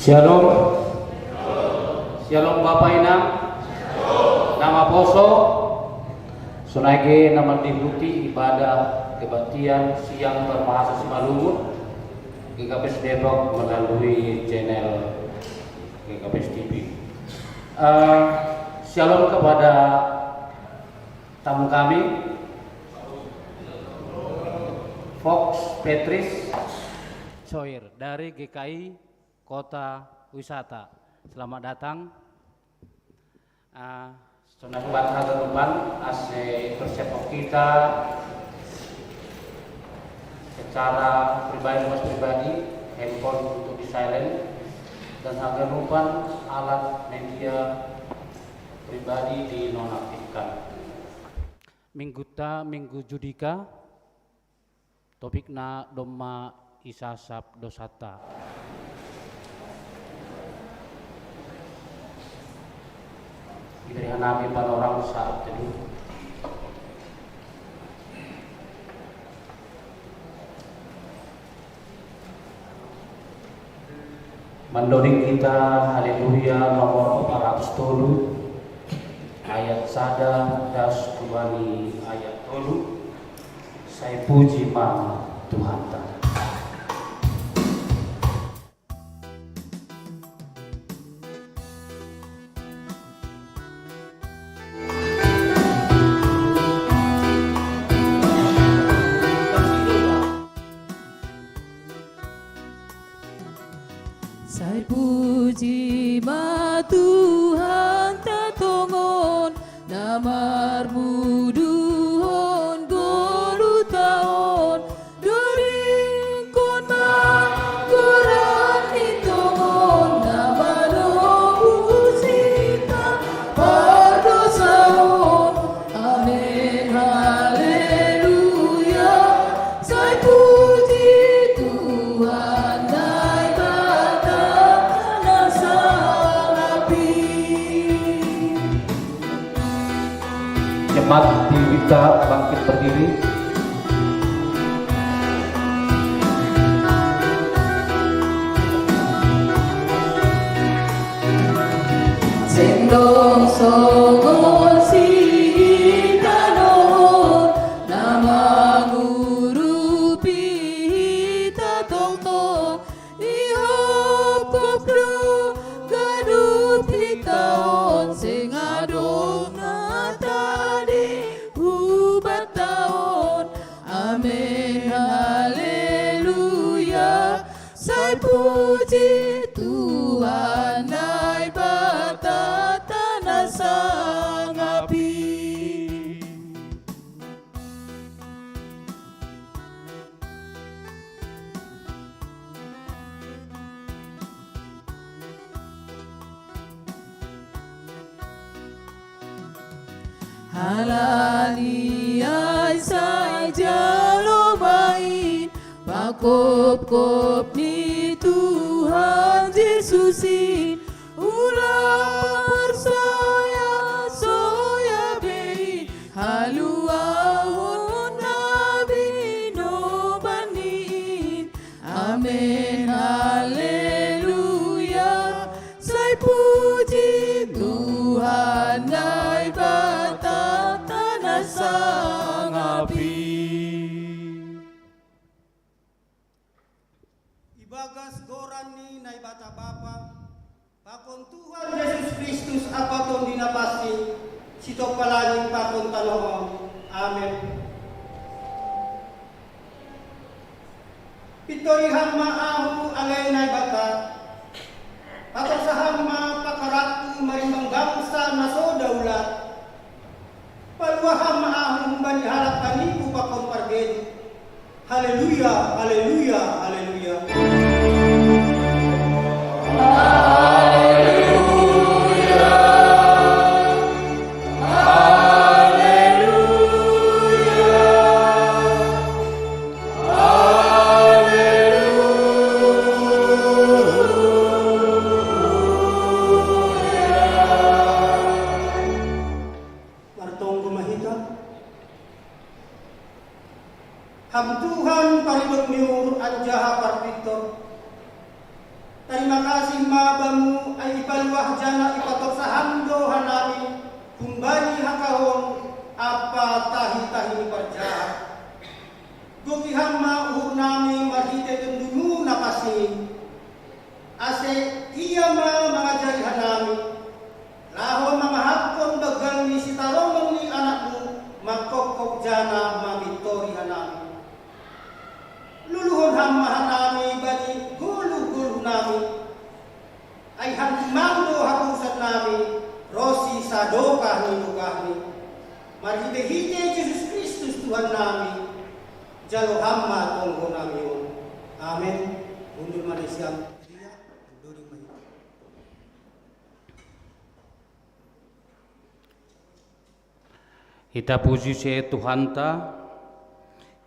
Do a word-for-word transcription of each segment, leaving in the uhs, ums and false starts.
Shalom. Shalom Bapak Inang. Nama poso. Sonai ge na mandihuti ibadah kebaktian siang berbahasa Simalungun G K P S Depok melalui channel G K P S T V. Eh, shalom kepada tamu kami, Fox Petris Soir dari G K I Kota Wisata. Selamat datang. Ah, sonai baca haganupan ase persiapkan kita secara pribadi, mas pribadi, handphone untuk di silent, dan haganupan alat media pribadi dinonaktifkan. Mingguta minggu Judika, topikna domma isasap dosata. Iberi hanami panorang saat teduh. Mandoding kita Haleluya nomor empat ratus tolu, ayat sada das kubani ayat tolu. Sai puji ma Tuhanta. Sai puji ma Tuhanta tongon, na marmuduhon golu taon, doringkon ma goran ni tongon, na manobus hita pardosaon. Amin, haleluya, sai puji Tuhan Naibata na sangapi. Jemaat di Wita bangkit berdiri. Sendong songon sihitanon, na mangurupi hita tongtong, ihopkop do ganup hita on, seng adong na tading hubanta on. Amin, haleluya, sai puji Tuhan Naibata na sangapi. Halani ai sai jalo bain pakopkop ni Tuhan Jesus in, ulang porsaya soya bei haluahon na binoban ni in. Amin, haleluya, sai puji Tuhan Naibata na sangapi. Ibagas goran ni Naibata Bapa, pakon Tuhan Jesus Kristus, Ama Tondi na Pansing, sitongpa langit pakon tanoh on. Amin. Pintori Ham ma ahu, ale Naibata, patorsa Ham ma pangkatangku marimbang bangsa na so daulat. Palua Ham ma ahu humbani halak panipu pakon pargeduk. Haleluya, haleluya, haleluya. Martonggo ma hita. Ham Tuhan, paridop ni uhur anjaha parpintor, Tarima kasih ma Bamu, ai ipaluah janah ipatoksa Ham do hanami humbani hakahon ampa tahi-tahi ni parjahat. Goki Ham ma uhurnami marhitei Tondumu na pansing, ase Ia ma mangajari hanami, laho mangahaphon banggal ni sitaronon ni Anakmu mangkongkop janah mamintori hanami. Luluhon Ham ma hanami bani goluh-goluhnami, ai Ham tumang do haporusannami ronsi sadokah ni dokahni. Marhitei-hitei Jesus Kristus Tuhannami, jalo Ham ma tonggonami on. Amen. Hundul ma nasiam. Hita puji use Tuhanta,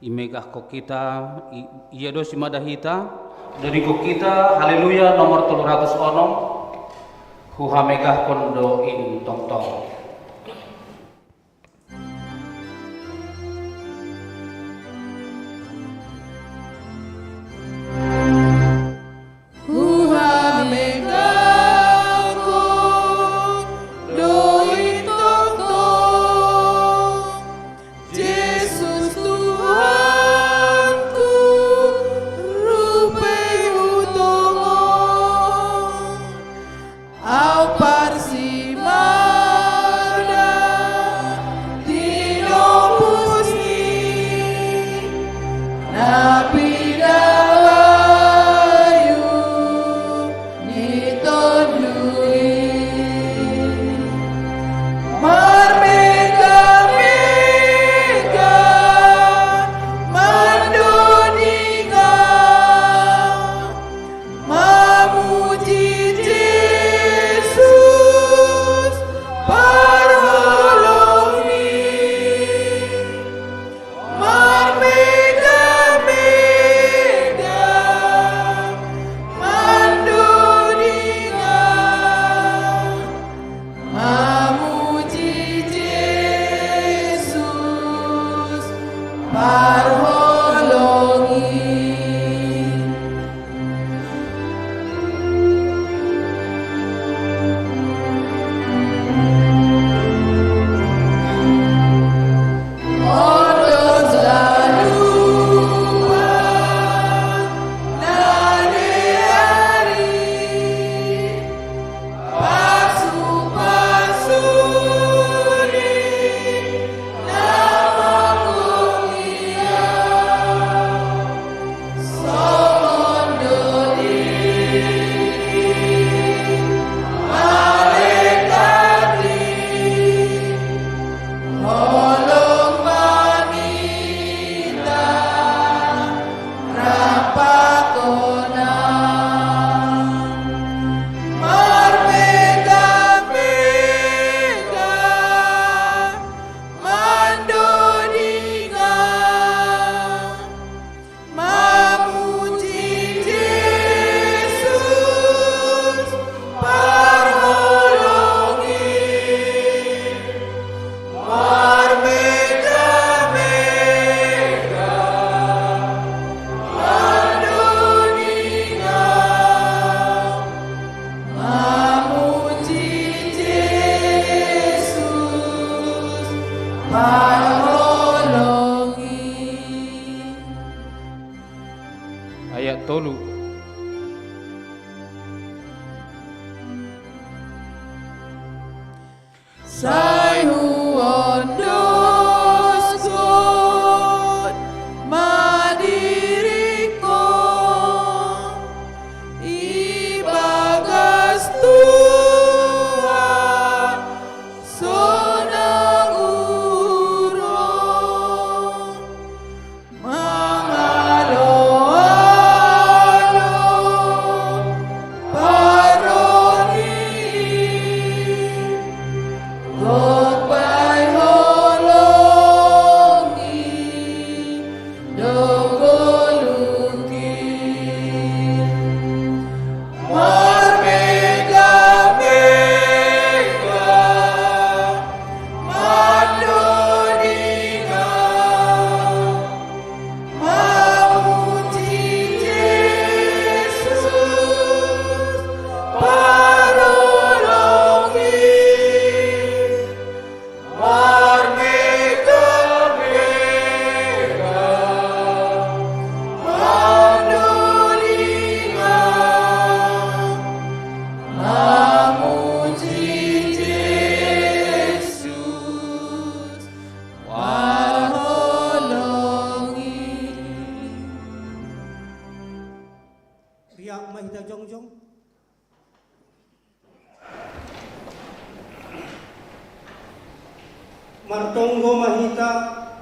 imegahkon hita, i-, Ia do simada hita, dodingkon hita, Haleluya nomor tolu ratus onom, huhamegahkon do in tongtong. Huhamegahkon do in tongtong, Jesus Tuhanku, rupa i hutongon. Au parsimada di lombus ni na pinabayu ni Tonduy. Marmegah-megah mandodingkon, mamuji Jesus parholongni. Marmegah-megah mandodingkon, mamuji Jesus parholongni. Mandodingkon, mamuji Jesus parholongni. Marmegah-megah mandodingkon, mamuji Jesus parholongni. Ayat tolu. Sai huondoskon ma diringkon ibagas Tuhan sonang urup. Mangalo-alo parrohani, gok bahen holongni do goluhkin. Marmegah-megah mandodingkon, mamuji Jesus Ma hita jongjong. Martonggo ma hita,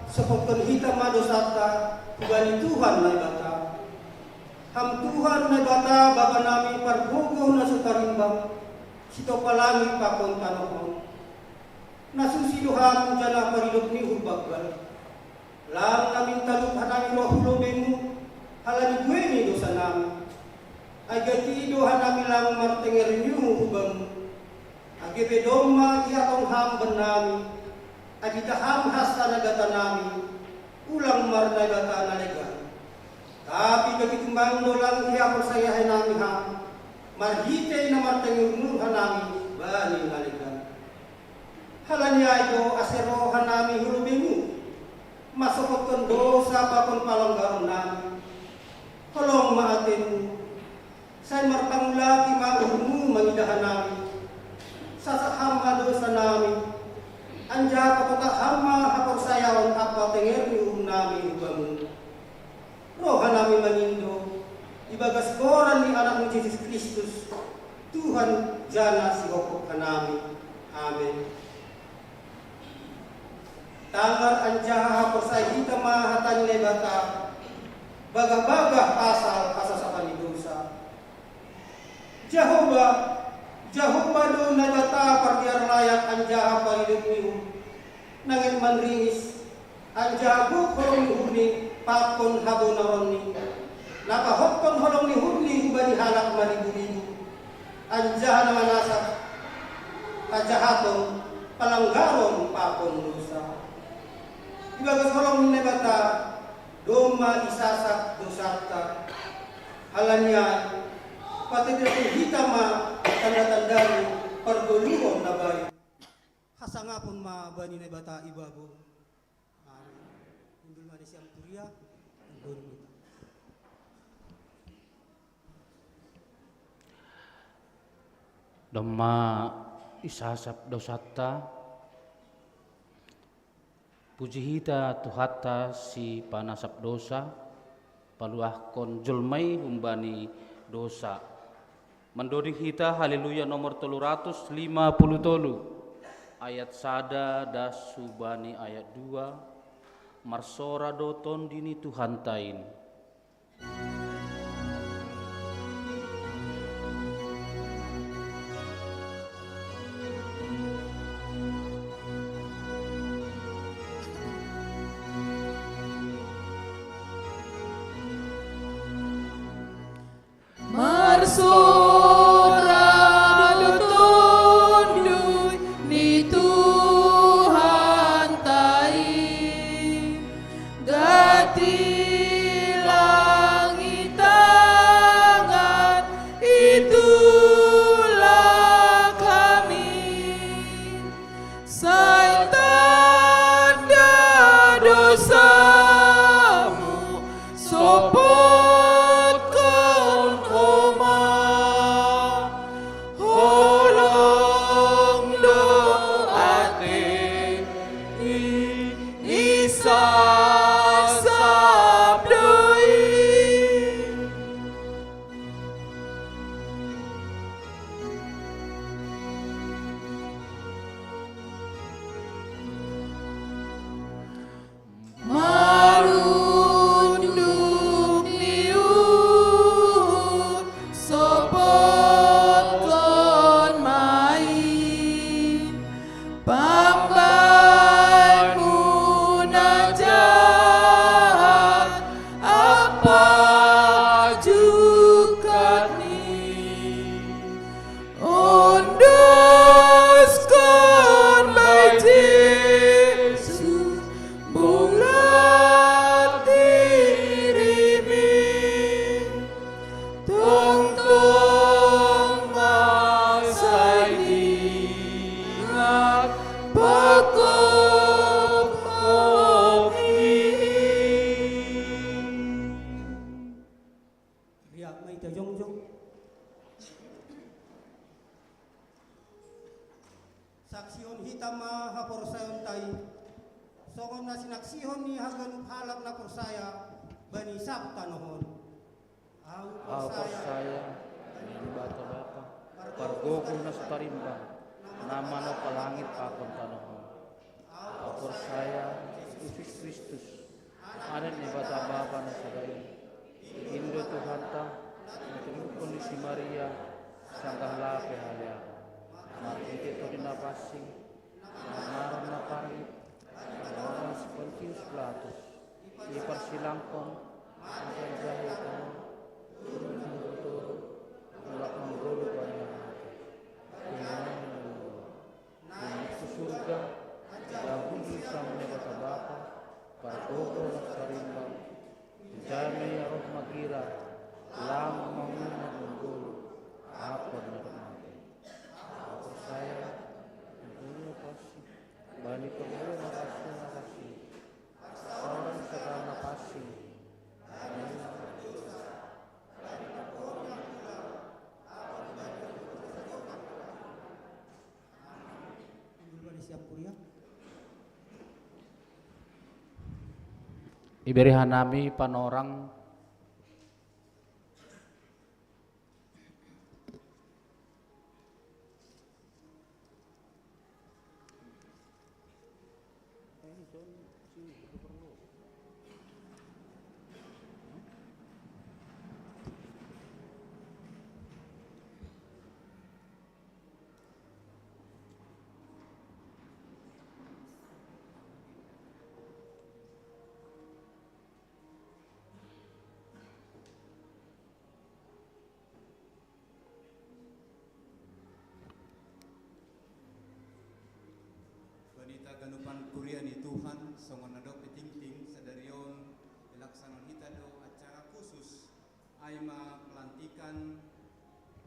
sopotkon hita ma dosanta hubani Tuhan Naibata. Ham Tuhan Naibata, Bapa nami pargogoh na so tarimbang, sitopa langit pakon tanoh on. Na susi do Ham janah paridop ni uhur banggal. Lang namin talup hanami roh hu lobeiMu, halani buei ni dosanami. Ai gati do hanami lang martenger ni uhur hu Bamu. Age pe domma ihatahon Ham bannami, ai pitah Ham hasta na gata nami, ulang marnaibata na legan. Tapi gati tumang do lang ihaporsayahi nami Ham, marhitei na martenger ni uhur hanami bani na legan. Halani ai do ase roh hanami hu lobeiMu, mansopotkon dosa pakon palanggaron nami. Holong ma ateMu, sai marpangulaki ma uhurMu mangidah hanami. Sasah Ham ma dosa nami, anjaha patotap Ham ma haporsayaon ampa tenger ni uhur nami hu Bamu. Roha nami mangindo ibagas goran ni AnakMu Jesus Kristus, Tuhan janah Sihophop hanami. Amen. Tangar anjaha haporsaya hita ma hata ni Naibata, bagah-bagah pasal hasasapan ni dosa. Jahowa, Jahowa do Naibata pardear layak anjaha paridop ni uhur, na get manringis, anjaha gok holong ni uhurNi pakon habonaronni, na pahophon holong ni uhurNi hubani halak maribu-ribu, anjaha na manasap hajahaton, palanggaron pakon dosa. Ibagas holong ni Naibata domma isasap dosanta. Halani ai, patandahon hita ma tanda-tanda ni pargoluhon na bayu. Hasangapon ma bani Naibata ibabou. Amen. Hundul ma di siam kuria, hundul ma. Domma isasap dosanta, puji hita Tuhanta sipanasap dosa, paluahkon jolma i humbani dosa. Mandoding hita Haleluya nomor tolu ratus lima puluh tolu, ayat sada das hubani ayat dua, marsora do Tondi ni Tuhanta in. Marsoran do Tonduy ni Tuhanta i, gati lang itangan, itulak hami. Sai tanda dosamu sopotkon ho ma, holong do atei, isasap do i. Marunduk ni uhur sopotkon ma i, pambahenmu na jahat ampa jungkat ni. Ondoskon bai Jesus, bulat dirim i. Tongtong ma sai diingat, pangkophop i. Riap ma hita jongjong. Saksihon hita ma haporsayaonta i, songon na sinaksihon ni haganup halak na porsaya bani sab tanoh on. Au porsaya, Debata Bapa, pargogo na so tarimbang, na manopa langit pakon tanoh on. Au porsaya, Jesus Kristus, Anak ni Debata Bapa na sada i, in do Tuhanta, na tinubuhon ni si Maria, sanggah laho pe halean. Marhite Tondi Napansing, marnaron maparngit, marnono si Pontius Pilatus, iparsilangkon, mate, anjaha ietangkon, turun hu toruh, mulak manggoluh bani na mate. Naeng mangulu, naeng hu surga, anjaha hundul sian Debata Bapa, pargogo na so tarimbang, tu jami roh magira, laho mangummat manggoluh, ampon na dob mate. Au porsaya, Debata Bapa, bani parngoluon na pansing, na pansing, pasaoran sagala na pansing, bani na mardosa, bani parngoluon na pulang, ampon bani dosa-dosa. Amin. Dulu ada siap kuliah. Ibere hanami panorang. Bani hita ganupan kuria ni Tuhan, songon na dob itingting, sadari on dilaksanahon hita do acara khusus, ai ma pelantikan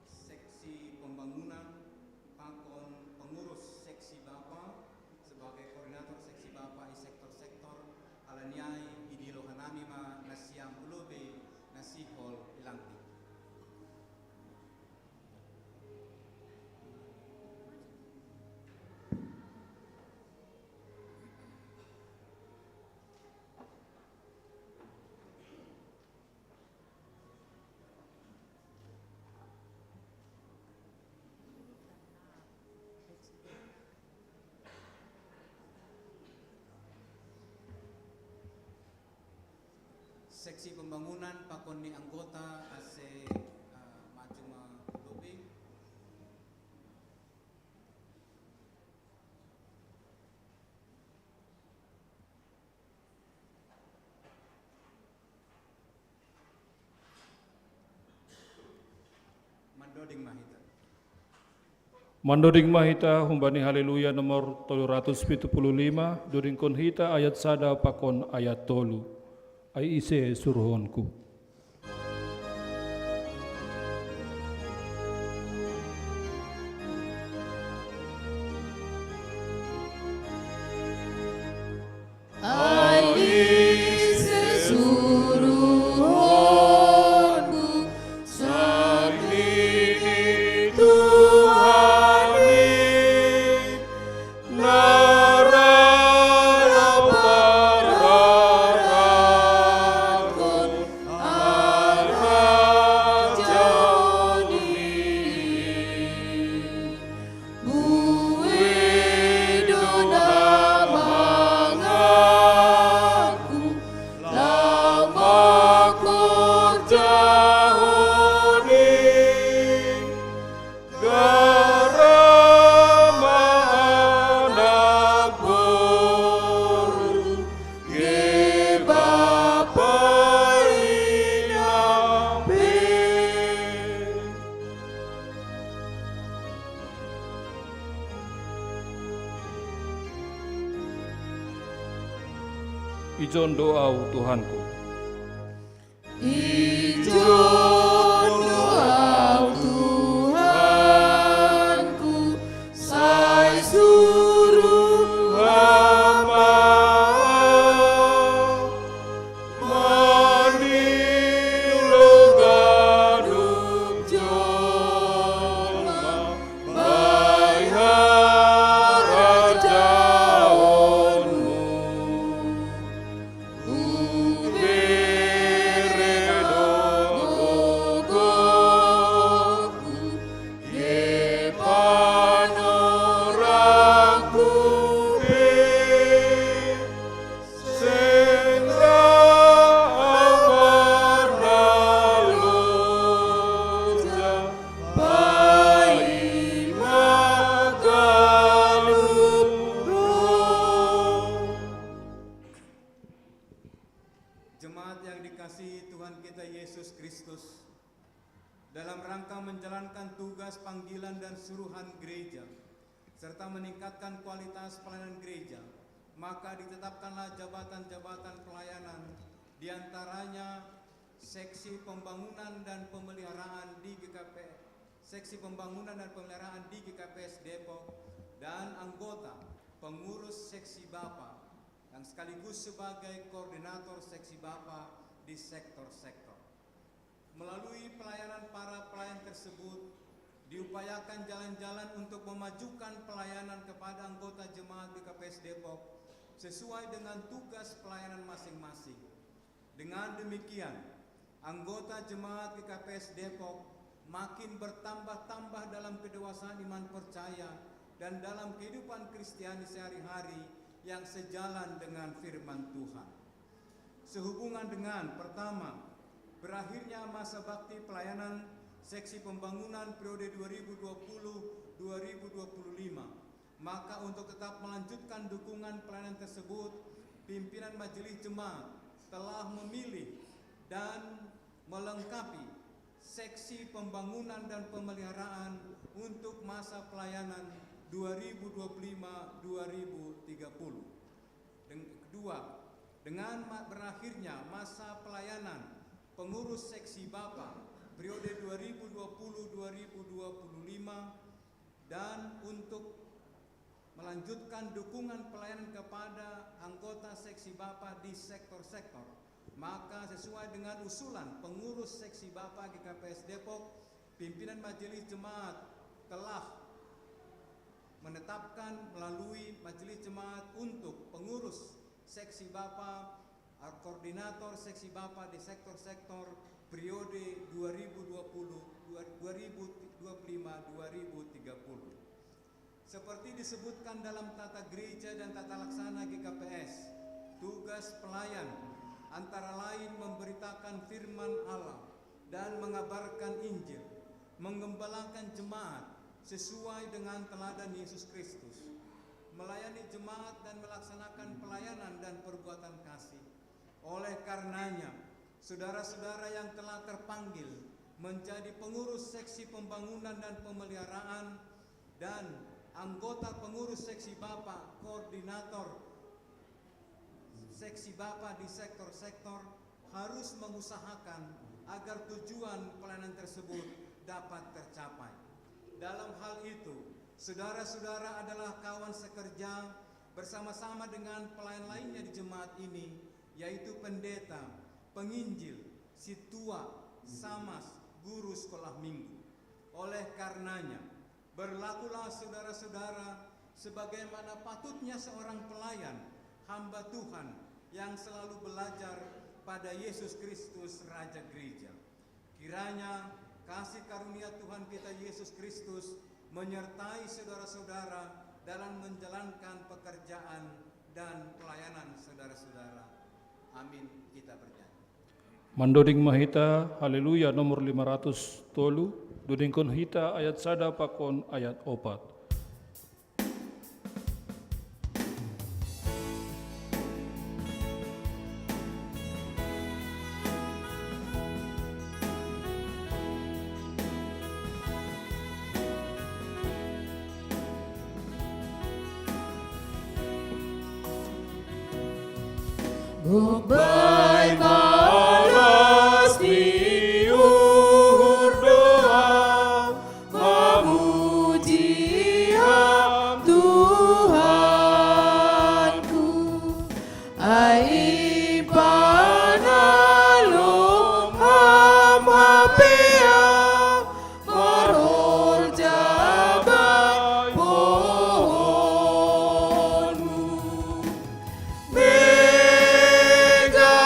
seksi pembangunan pakon pengurus seksi Bapa, sebagai koordinator seksi Bapa i sektor-sektor, ala ni ai idilo hanami ma nasiam, olo be na sihol dilantik. Seksi pembangunan pakon ni anggota ase, eh, maju ma lobi. Mandoding ma hita. Mandoding ma hita humbani Haleluya nomor tolu ratus pitu puluh lima, dodingkon hita ayat sada pakon ayat tolu. Ai ise suruhonku. Ai ise suruhonku, sandiri Tuhan i, na ra parangon harajaon i. Buei do na mangaku, laho mangkorjahon i, gara ma anak boru, ge bapa inang pe. Ijon do ahu, Tuhanku. Ijon do ahu, Tuhanku, sai suruh Ham ma ahu, mandilo ganup jolma bahen harajaonmu. Hu Tuhan kita Yesus Kristus, dalam rangka menjalankan tugas panggilan dan suruhan gereja, serta meningkatkan kualitas pelayanan gereja, maka ditetapkanlah jabatan-jabatan pelayanan, diantaranya seksi pembangunan dan pemeliharaan di G K P, seksi pembangunan dan pemeliharaan di G K P S Depok, dan anggota pengurus seksi Bapa yang sekaligus sebagai koordinator seksi Bapa di sektor-sektor. Melalui pelayanan para pelayan tersebut, diupayakan jalan-jalan untuk memajukan pelayanan kepada anggota jemaat G K P S Depok sesuai dengan tugas pelayanan masing-masing. Dengan demikian, anggota jemaat G K P S Depok makin bertambah-tambah dalam kedewasaan iman percaya dan dalam kehidupan Kristiani sehari-hari yang sejalan dengan firman Tuhan. Sehubungan dengan, pertama, berakhirnya masa bakti pelayanan seksi pembangunan periode dua ribu dua puluh dua ribu dua puluh lima, maka untuk tetap melanjutkan dukungan pelayanan tersebut, pimpinan majelis jemaat telah memilih dan melengkapi seksi pembangunan dan pemeliharaan untuk masa pelayanan dua ribu dua puluh lima dua ribu tiga puluh. Deng-, kedua, dengan ma-, berakhirnya masa pelayanan pengurus seksi Bapa periode dua ribu dua puluh dua ribu dua puluh lima dan untuk melanjutkan dukungan pelayanan kepada anggota seksi Bapa di sektor-sektor, maka sesuai dengan usulan pengurus seksi Bapa G K P S Depok, pimpinan majelis jemaat telah menetapkan melalui majelis jemaat untuk pengurus seksi Bapa, koordinator seksi Bapa di sektor-sektor periode dua ribu dua puluh, dua ribu dua puluh lima dua ribu tiga puluh. Seperti disebutkan dalam tata gereja dan tata laksana G K P S, tugas pelayan antara lain memberitakan firman Allah dan mengabarkan Injil, menggembalakan jemaat sesuai dengan teladan Yesus Kristus, melayani jemaat dan melaksanakan pelayanan dan perbuatan kasih. Oleh karenanya, saudara-saudara yang telah terpanggil menjadi pengurus seksi pembangunan dan pemeliharaan dan anggota pengurus seksi Bapa, koordinator seksi Bapa di sektor-sektor harus mengusahakan agar tujuan pelayanan tersebut dapat tercapai. Dalam hal itu, saudara-saudara adalah kawan sekerja bersama-sama dengan pelayan lainnya di jemaat ini, yaitu pendeta, penginjil, situa, samas, guru sekolah minggu. Oleh karenanya, berlakulah saudara-saudara sebagaimana patutnya seorang pelayan, hamba Tuhan yang selalu belajar pada Yesus Kristus, Raja Gereja. Kiranya kasih karunia Tuhan kita Yesus Kristus menyertai saudara-saudara dalam menjalankan pekerjaan dan pelayanan saudara-saudara. Amin. Kita bernyanyi. Mandoding ma hita Haleluya nomor lima ratus tolu, dodingkon hita ayat sada pakon ayat opat. Gok bai malas ni uhur doa, mamuji Ham Tuhanku. Ai panalom Ham hapea, marol jabai pohonmu. Mega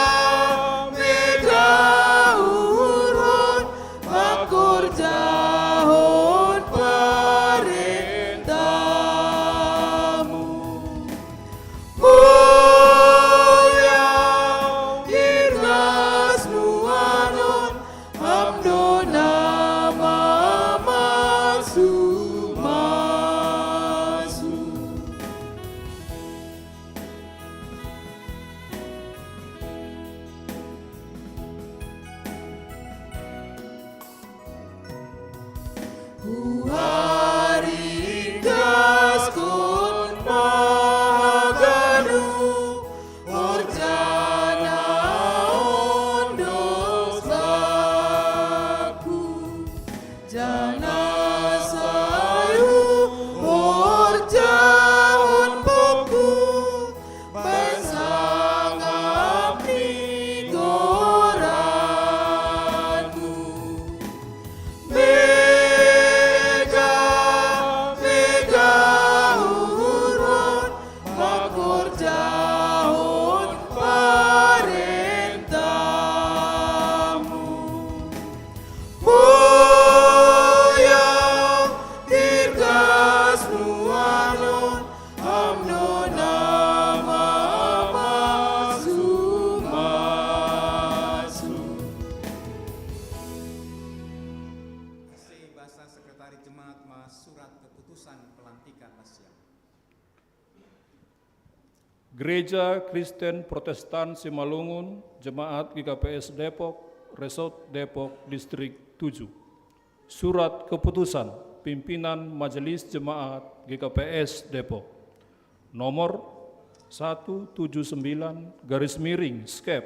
Huaringgas kon mahaganu, horjana ondos baku. Jana sayu horjahon baku, basangap ni goranmu. Mega, mega huron, makorjahon parentamu. Moya dirgas muanon, amno nama masu-masu. Kasi basa Sekretari Jemaat ma surat keputusan pelantikan na siap. Gereja Kristen Protestan Simalungun, Jemaat G K P S Depok, Resort Depok, Distrik tujuh. Surat keputusan pimpinan Majelis Jemaat G K P S Depok, nomor satu tujuh sembilan garis miring skep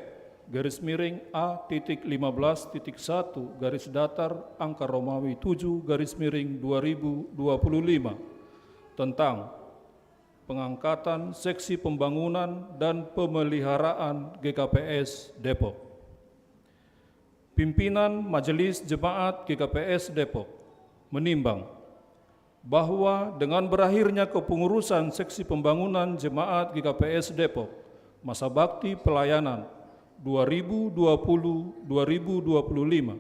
garis miring A titik lima belas titik satu garis datar angka Romawi tujuh garis miring dua ribu dua puluh lima, tentang pengangkatan seksi pembangunan dan pemeliharaan G K P S Depok. Pimpinan Majelis Jemaat G K P S Depok menimbang bahwa dengan berakhirnya kepengurusan seksi pembangunan jemaat G K P S Depok, masa bakti pelayanan dua ribu dua puluh dua ribu dua puluh lima,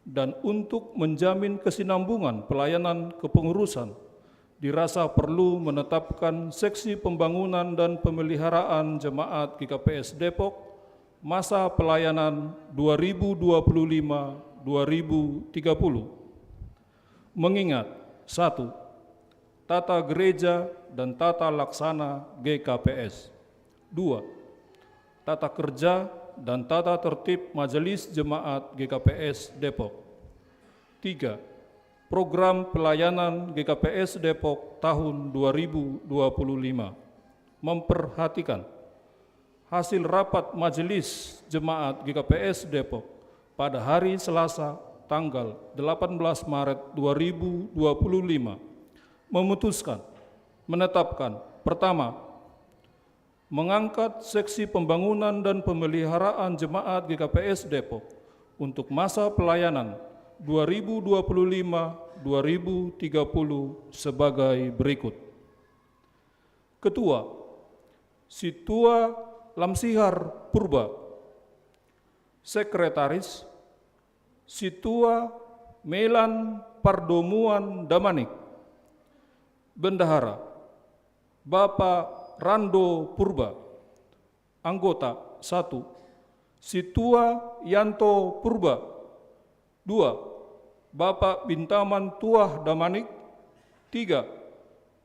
dan untuk menjamin kesinambungan pelayanan kepengurusan, dirasa perlu menetapkan seksi pembangunan dan pemeliharaan jemaat G K P S Depok masa pelayanan dua ribu dua puluh lima dua ribu tiga puluh. Mengingat, satu, tata gereja dan tata laksana G K P S. Dua, tata kerja dan tata tertib Majelis Jemaat G K P S Depok. Tiga, program pelayanan G K P S Depok tahun dua ribu dua puluh lima. Memperhatikan hasil rapat Majelis Jemaat G K P S Depok pada hari Selasa, tanggal delapan belas Maret dua ribu dua puluh lima, memutuskan, menetapkan, pertama, mengangkat seksi pembangunan dan pemeliharaan jemaat G K P S Depok untuk masa pelayanan dua ribu dua puluh lima dua ribu tiga puluh sebagai berikut. Ketua, Situa Lamsihar Purba. Sekretaris, Situa Melan Pardomuan Damanik. Bendahara, Bapak Rando Purba. Anggota, satu, Situa Yanto Purba. Dua, Bapak Bintaman Tuah Damanik. Tiga,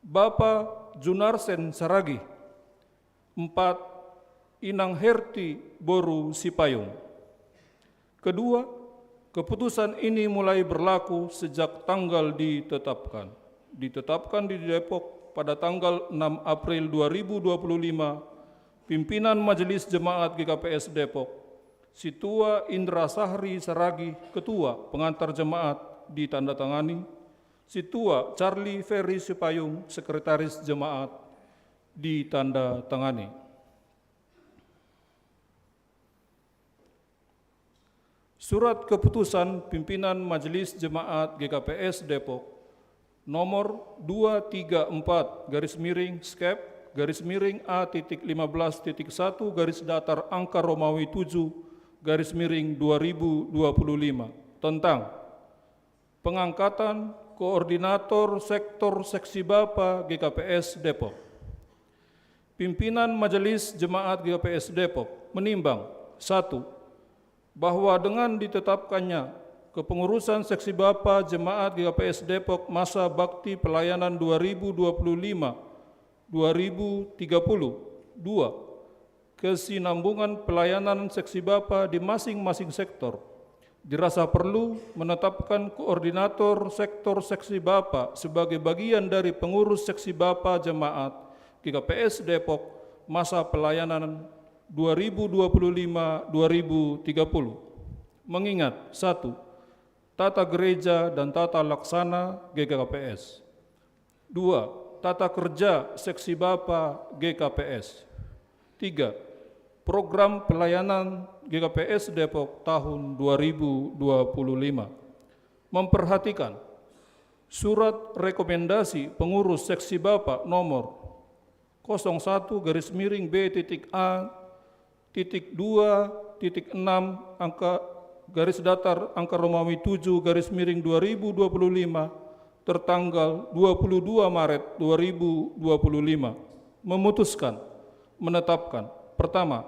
Bapak Junarsen Saragih. Empat, Inang Herti Boru Sipayung. Kedua, keputusan ini mulai berlaku sejak tanggal ditetapkan. Ditetapkan di Depok pada tanggal enam April dua ribu dua puluh lima, pimpinan Majelis Jemaat G K P S Depok, Situa Indra Sahri Saragih, Ketua Pengantar Jemaat, ditandatangani, Situa Charlie Ferry Sipayung, Sekretaris Jemaat, ditandatangani. Surat keputusan pimpinan Majelis Jemaat G K P S Depok nomor dua tiga empat garis miring skep garis miring A titik lima belas titik satu garis datar angka Romawi tujuh garis miring dua ribu dua puluh lima tentang pengangkatan koordinator sektor seksi Bapa G K P S Depok. Pimpinan Majelis Jemaat G K P S Depok menimbang, satu, bahwa dengan ditetapkannya kepengurusan seksi Bapa Jemaat G K P S Depok masa bakti pelayanan dua ribu dua puluh lima dua ribu tiga puluh. Dua, kesinambungan pelayanan seksi Bapa di masing-masing sektor Dirasa perlu menetapkan koordinator sektor seksi Bapa sebagai bagian dari pengurus seksi Bapa jemaat G K P S Depok masa pelayanan dua ribu dua puluh lima dua ribu tiga puluh. Mengingat, satu, tata gereja dan tata laksana G K P S. Dua, tata kerja seksi Bapa G K P S. Tiga, program pelayanan G K P S Depok tahun dua ribu dua puluh lima. Memperhatikan surat rekomendasi pengurus seksi Bapa nomor kosong satu garis miring B titik A titik dua titik enam angka garis datar angka Romawi tujuh garis miring dua ribu dua puluh lima tertanggal dua puluh dua Maret dua ribu dua puluh lima, memutuskan, menetapkan: pertama,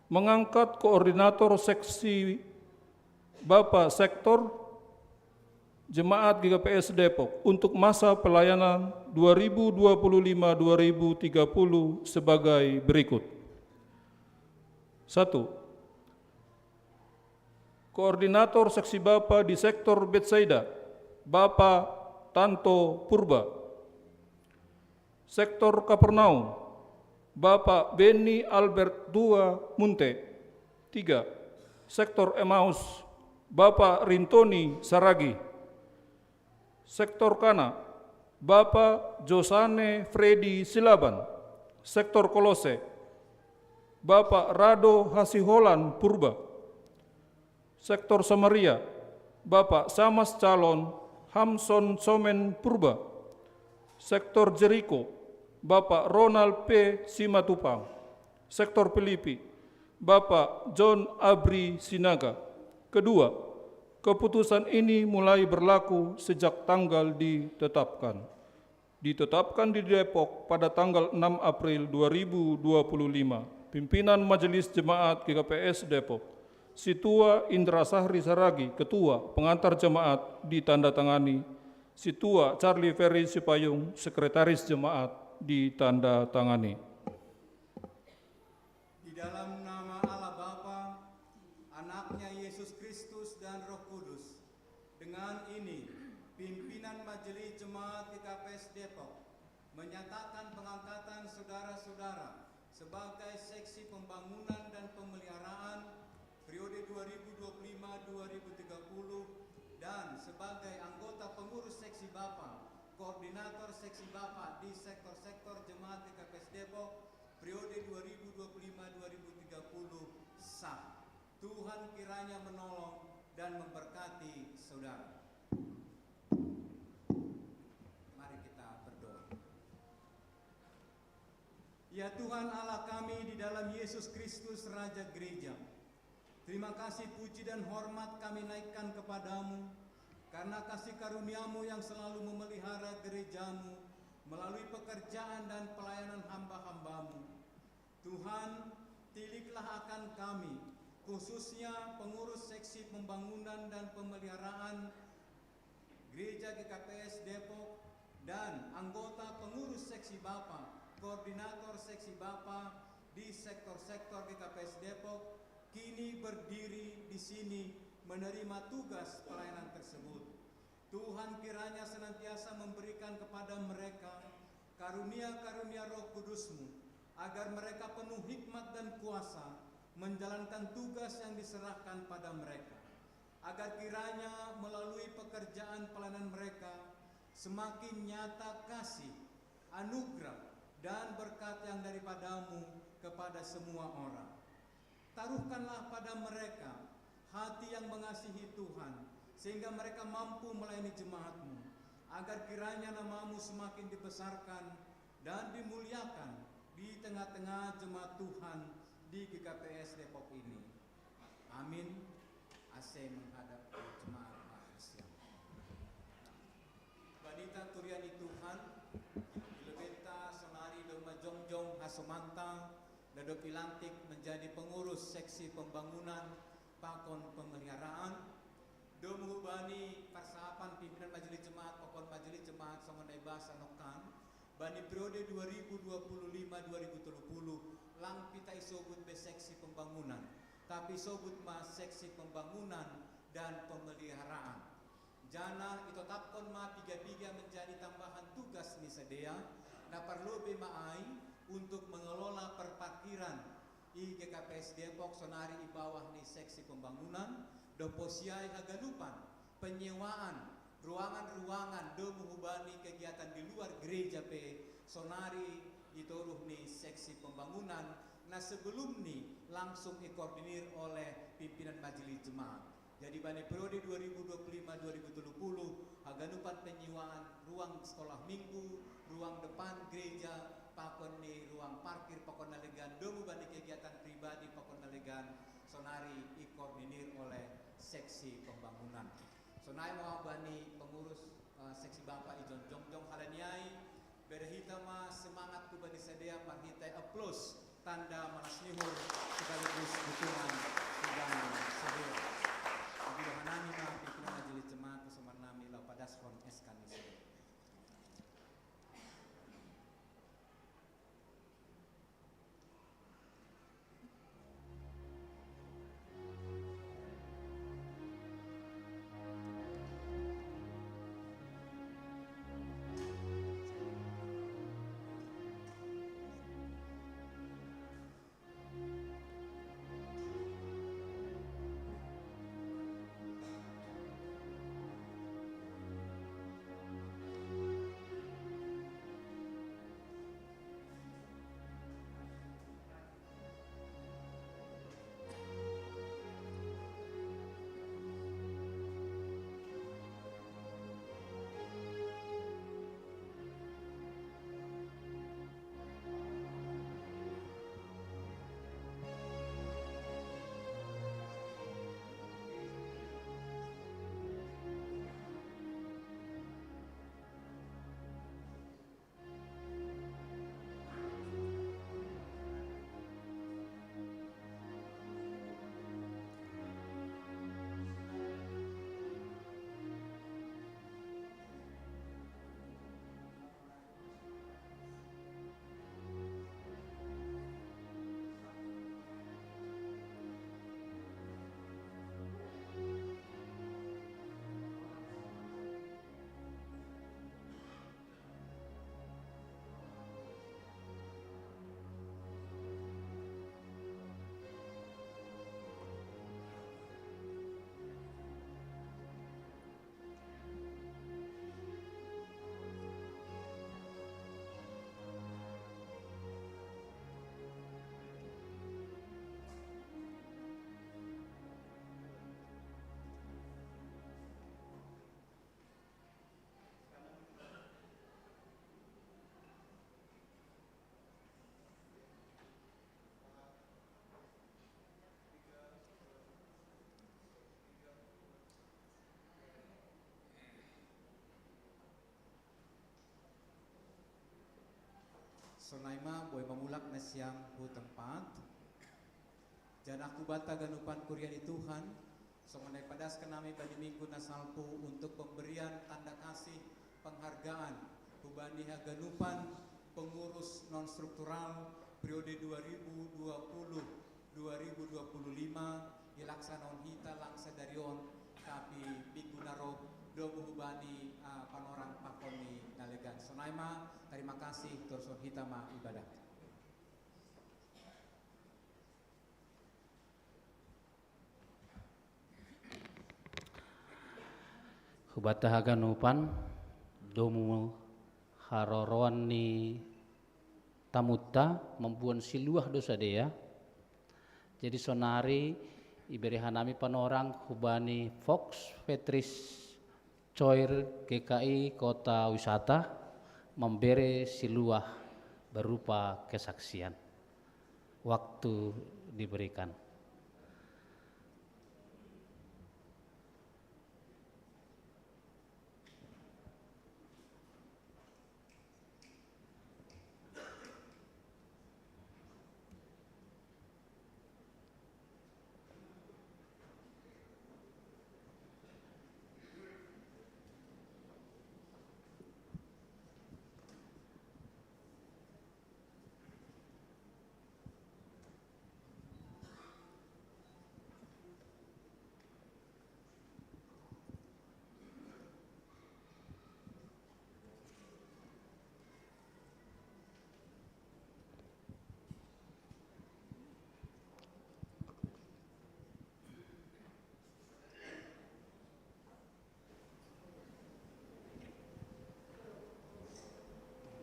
mengangkat koordinator seksi Bapa Sektor Jemaat G K P S Depok untuk masa pelayanan dua ribu dua puluh lima dua ribu tiga puluh sebagai berikut. Satu, koordinator seksi Bapa di sektor Betsaida, Bapa Tanto Purba. Sektor Kapernaum, Bapa Beni Albert Dua Munte. Tiga, sektor Emmaus, Bapa Rintoni Saragi. Sektor Kana, Bapa Josane Freddy Silaban. Sektor Kolose, Bapa Rado Hasiholan Purba. Sektor Samaria, Bapa Samas Calon Hamson Somen Purba. Sektor Jeriko, Bapa Ronald P Simatupang. Sektor Filipi, Bapa John Abri Sinaga. Kedua, keputusan ini mulai berlaku sejak tanggal ditetapkan. Ditetapkan di Depok pada tanggal enam April dua ribu dua puluh lima. Pimpinan Majelis Jemaat G K P S Depok, Situa Indra Sahri Saragi, Ketua, pengantar jemaat ditandatangani Situa Charlie Ferry Sipayung, Sekretaris Jemaat, ditandatangani. Di dalam nama Allah Bapa, Anaknya Yesus Kristus, dan Roh Kudus, dengan ini, pimpinan Majelis Jemaat G K P S Depok menyatakan pengangkatan saudara-saudara sebagai seksi pembangunan dan pemeliharaan periode dua ribu dua puluh lima dua ribu tiga puluh dan sebagai anggota pengurus seksi Bapa, koordinator seksi Bapa di sektor-sektor Jemaat G K P S Depok periode dua ribu dua puluh lima dua ribu tiga puluh sah. Tuhan kiranya menolong dan memberkati saudara. Mari kita berdoa. Ya Tuhan Allah kami di dalam Yesus Kristus, Raja Gereja, terima kasih, puji, dan hormat kami naikkan kepadamu karena kasih karunia-Mu yang selalu memelihara gereja-Mu melalui pekerjaan dan pelayanan hamba-hamba-Mu. Tuhan, tiliklah akan kami, khususnya pengurus seksi pembangunan dan pemeliharaan Gereja G K P S Depok, dan anggota pengurus seksi Bapa, koordinator seksi Bapa di sektor-sektor G K P S Depok, kini berdiri di sini menerima tugas pelayanan tersebut. Tuhan kiranya senantiasa memberikan kepada mereka karunia-karunia Roh Kudus-Mu, agar mereka penuh hikmat dan kuasa menjalankan tugas yang diserahkan pada mereka. Agar kiranya melalui pekerjaan pelayanan mereka, semakin nyata kasih, anugerah, dan berkat yang daripada-Mu kepada semua orang. Taruhkanlah pada mereka hati yang mengasihi Tuhan, sehingga mereka mampu melayani jemaat-Mu, agar kiranya nama-Mu semakin dibesarkan dan dimuliakan di tengah-tengah jemaat Tuhan di G K P S Depok ini. Amin. A C menghadap ke jemaat Malaysia. Bani ta turian ni Tuhan, i lobei ta saonari do majongjong hasomanta, dadok i lantik menjadi pengurus seksi pembangunan pakon pemeliharaan, do menghubungi persiapan pimpinan majelis jemaat pakon majelis jemaat songon na ibasa nokkan, bani periode dua ribu dua puluh lima dua ribu tiga puluh, lang pe ta isobut be seksi pembangunan, tapi isobut ma seksi pembangunan dan pemeliharaan. Janah itetapkon ma piga-piga menjadi tambahan tugas ni sidea, na parlobei ma ai untuk mengelola perparkiran i G K P S Depok sonari i bawah ni seksi pembangunan, dohot siai haganupan penyewaan ruangan-ruangan domu hubani kegiatan di luar gereja pe sonari i toruh ni seksi pembangunan, na sebelumni langsung ikoordinir oleh pimpinan majelis jemaat. Jadi bani periode dua ribu dua puluh lima dua ribu tujuh puluh, haganupan penyewaan ruang sekolah minggu, ruang depan gereja, pakon ni ruang parkir pakon na legan domu bani kegiatan pribadi pakon na legan, sonari ikoordinir oleh seksi pembangunan. Sonai ma bani pengurus, eh, seksi Bapak i jongjong, hal ni ai, bere hita ma semangat tu bani sidea marhite aplaus, tanda malas ni uhur sekaligus dukungan tu bani sidea. Idohononnami ma pimpinan majelis jemaat, pasahat nami laho padaskon S K ni sidea. Sonai ma boi mamulak nasiam hu tempat. Janah hubanta haganupan kuria ni Tuhan, songon na ipadaskon nami bani minggu na salpu untuk pemberian tanda kasih penghargaan hubani haganupan pengurus non struktural periode dua ribu dua puluh dua ribu dua puluh lima, ilaksanahon hita lang sadari on, tapi minggu na roh domu hubani, ah, panorang pakon ni na legan. Sonai ma, terima kasih, torushon hita ma ibadah. Hubanta haganupan, domu haroroan ni tamunta mamboan siluah do sidea. Jadi sonari ibere hanami panorang hubani Fox Petris Coir G K I Kota Wisata membere siluah berupa kesaksian. Waktu diberikan.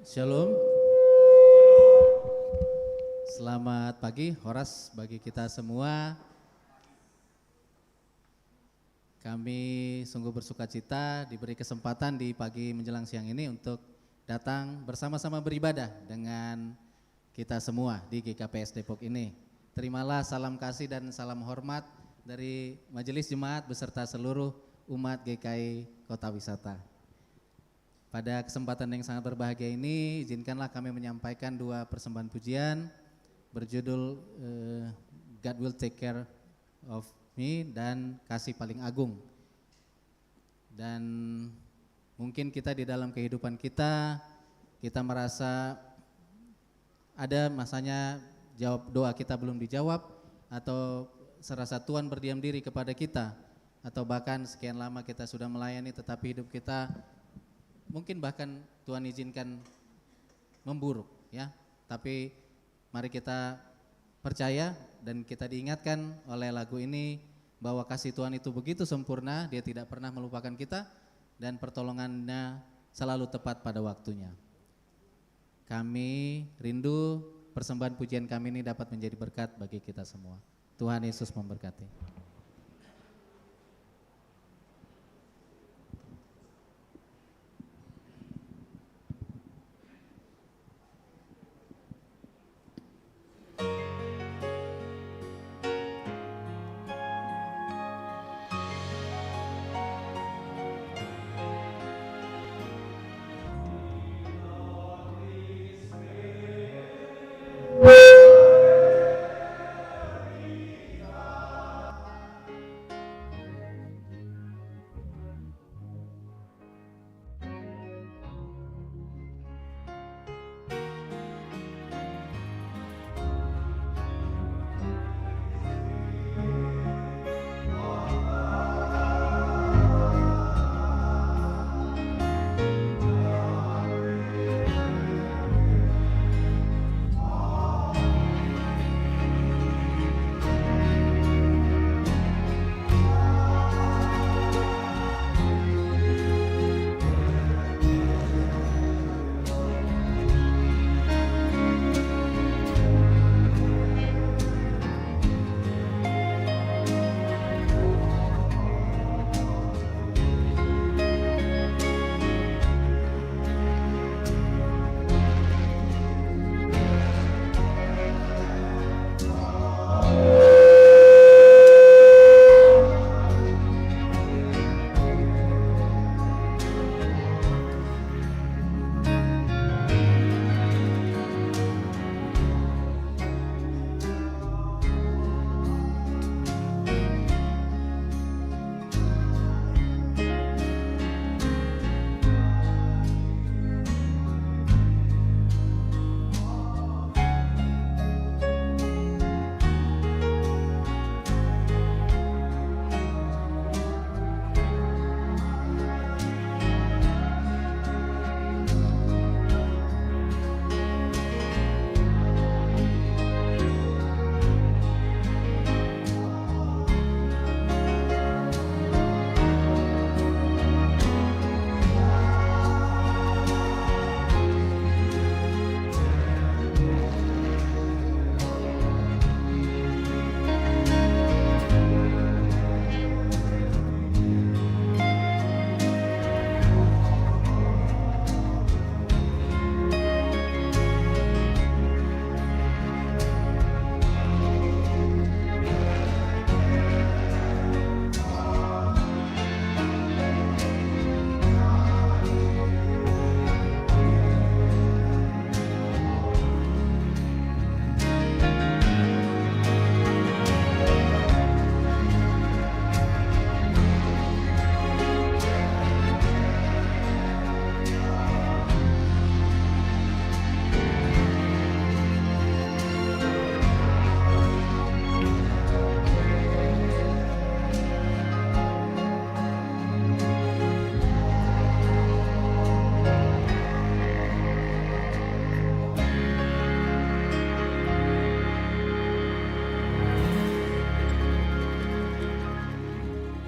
Shalom. Selamat pagi, horas bagi kita semua. Kami sungguh bersuka cita diberi kesempatan di pagi menjelang siang ini untuk datang bersama-sama beribadah dengan kita semua di G K P S Depok ini. Terimalah salam kasih dan salam hormat dari Majelis Jemaat beserta seluruh umat G K I Kota Wisata. Pada kesempatan yang sangat berbahagia ini, izinkanlah kami menyampaikan dua persembahan pujian berjudul eh, God Will Take Care of Me dan Kasih Paling Agung. Dan mungkin kita di dalam kehidupan kita, kita merasa ada masanya jawab doa kita belum dijawab, atau serasa Tuhan berdiam diri kepada kita, atau bahkan sekian lama kita sudah melayani tetapi hidup kita mungkin bahkan Tuhan izinkan memburuk, ya. Tapi mari kita percaya dan kita diingatkan oleh lagu ini bahwa kasih Tuhan itu begitu sempurna, Dia tidak pernah melupakan kita, dan pertolongannya selalu tepat pada waktunya. Kami rindu persembahan pujian kami ini dapat menjadi berkat bagi kita semua. Tuhan Yesus memberkati.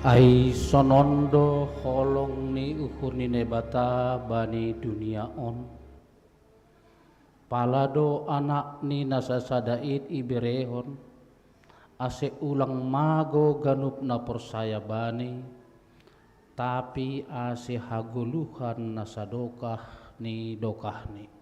Ai sonondo holong ni uhur ni Naibata bani dunia on. Pala do Anak ni na sasada in iberehon, ase ulang mago ganup na porsaya Bani, tapi ase hagoluhan na sadokah ni dokahni.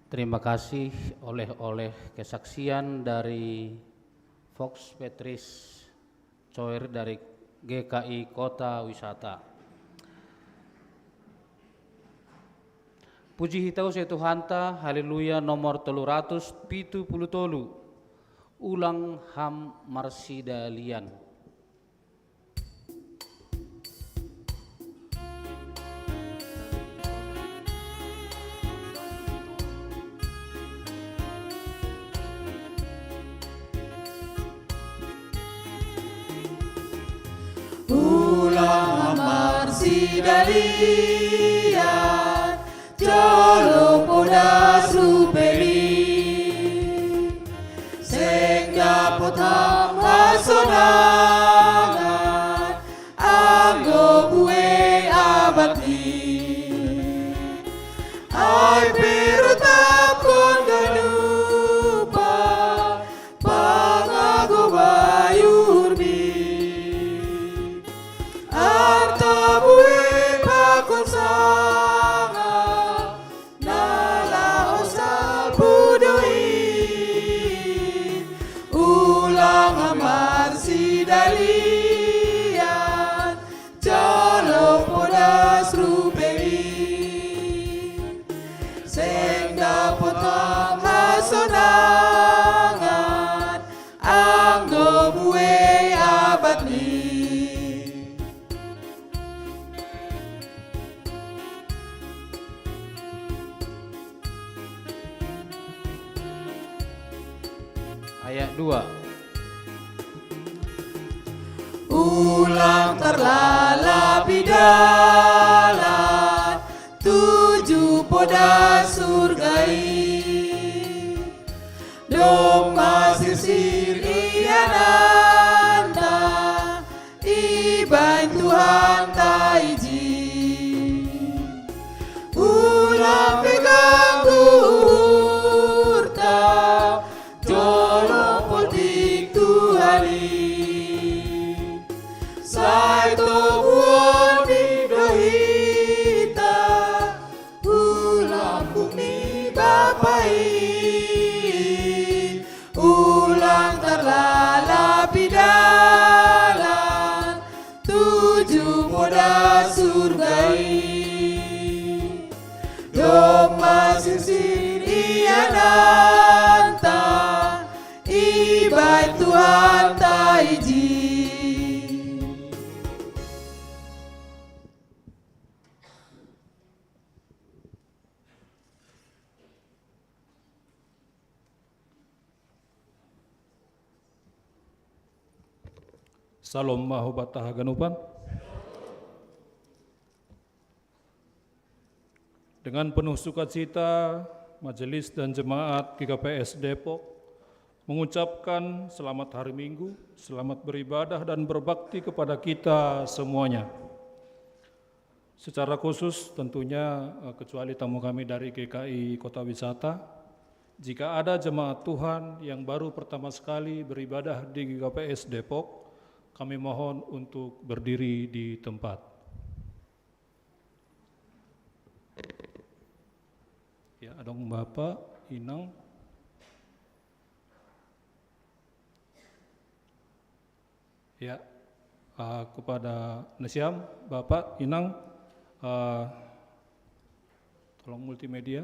Terima kasih oleh-oleh kesaksian dari Fox Petris Coir dari G K I Kota Wisata. Puji hita use Tuhanta, Haleluya nomor tolu ratus pitu puluh tolu, Ulang Ham Marsidalian. Ulang marsidalian, jolo podas ruperi, seng dapot ham hasonangan, anggo Ayat dua. Ulang tarlalap i dalan tuju po da surga i. Domma sirsir i ananta ibaen Tuhanta iji. Ulang pe ganggu uhurta jolo poltik Tuhan i. Sai toguonmi do hita hu lambung ni Bapa i. Ulang tarlalap i dalan tuju po da surga i. Domma sirsir i ananta ibaen Tuhanta iji. Salom ma hubata haganupan. Dengan penuh sukacita, majelis dan jemaat G K P S Depok mengucapkan selamat hari Minggu, selamat beribadah dan berbakti kepada kita semuanya. Secara khusus tentunya, eh, kecuali tamu kami dari G K I Kota Wisata, jika ada jemaat Tuhan yang baru pertama sekali beribadah di G K P S Depok, kami mohon untuk berdiri di tempat. Ya, adong Bapak, Inang. Ya, eh, kepada nasiam, Bapak, Inang, eh, tolong multimedia.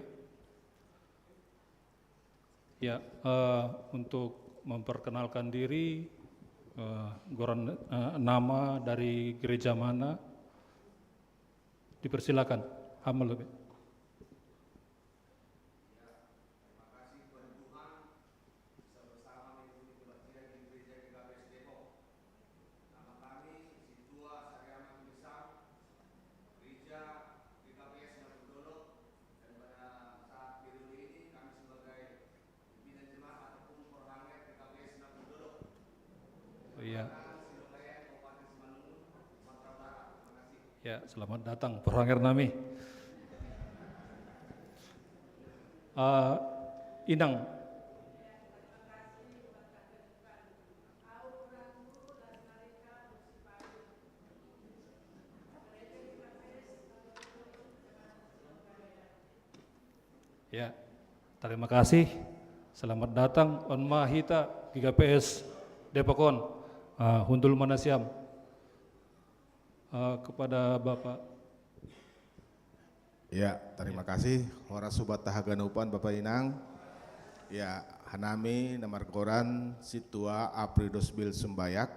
Ya, eh, untuk memperkenalkan diri, eh, goran, eh, nama dari gereja mana, dipersilakan. Hamel lebih. Oh, iya. Ya, selamat datang, Porhanger nami. Eh, Inang. Ya, terima kasih. Selamat datang on ma hita G K P S Depok on. Ah, hundul ma nasiam. Ah, kepada Bapak. Ya, terima kasih. Horas hubata haganupan Bapak Inang. Ya, hanami na margoran Sintua Apri Dosbil Sumbayak.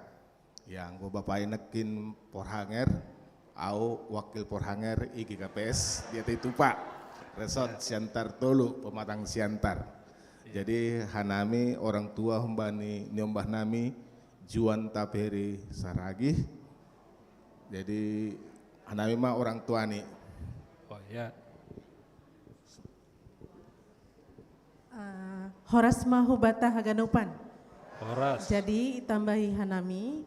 Ya, anggo Bapak i nangkin Porhanger, au wakil Porhanger i G K P S Diatitupa, Resort Siantar Tolu, Pematang Siantar. Jadi hanami orang tua humbani niombah nami Juan Taperi Saragih. Jadi hanami ma orang tua ni. Oh, ya. Eh, horas ma hubata haganupan. Horas. Jadi itambahi hanami,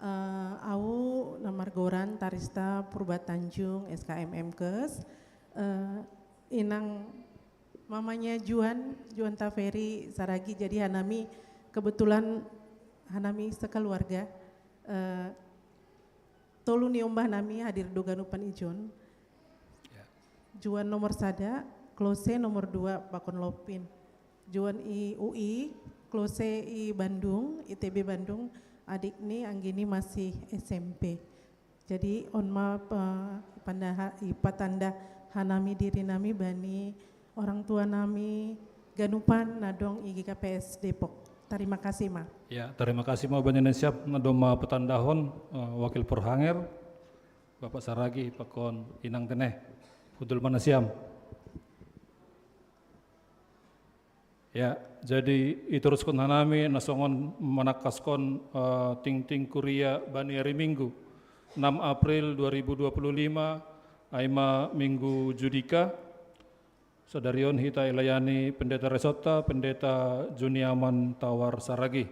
eh, au na margoran Tarista Purba Tanjung, S K M M Kes, eh, inang mamanya Juan, Juan Taferi Saragi, jadi hanami kebetulan hanami sekeluarga, eh, tolu ni ombah nami hadir do ganupan ijon. Ya. Juan nomor sada, Klose nomor dua, Pakon Lopin. Juan i U I, Klose i Bandung, I T B Bandung, adik ni anggini masih S M P. Jadi on ma, eh, ipatanda hanami diri nami bani orang tua nami ganupan na adong i G K P S Depok. Terima kasih ma. Ya, terima kasih ma bani nasiam na domma patandahon, eh, wakil Porhanger, Bapak Saragi, Pakon Inang Teneh. Hundul ma nasiam. Ya, jadi ituruskon hanami nasongon manangkaskon uh, tingting kuria bani ari Minggu, enam April dua ribu dua puluh lima, aima Minggu Judika. Sadarion hita ilayani pendeta resota, pendeta Juniaman Tawar Saragi.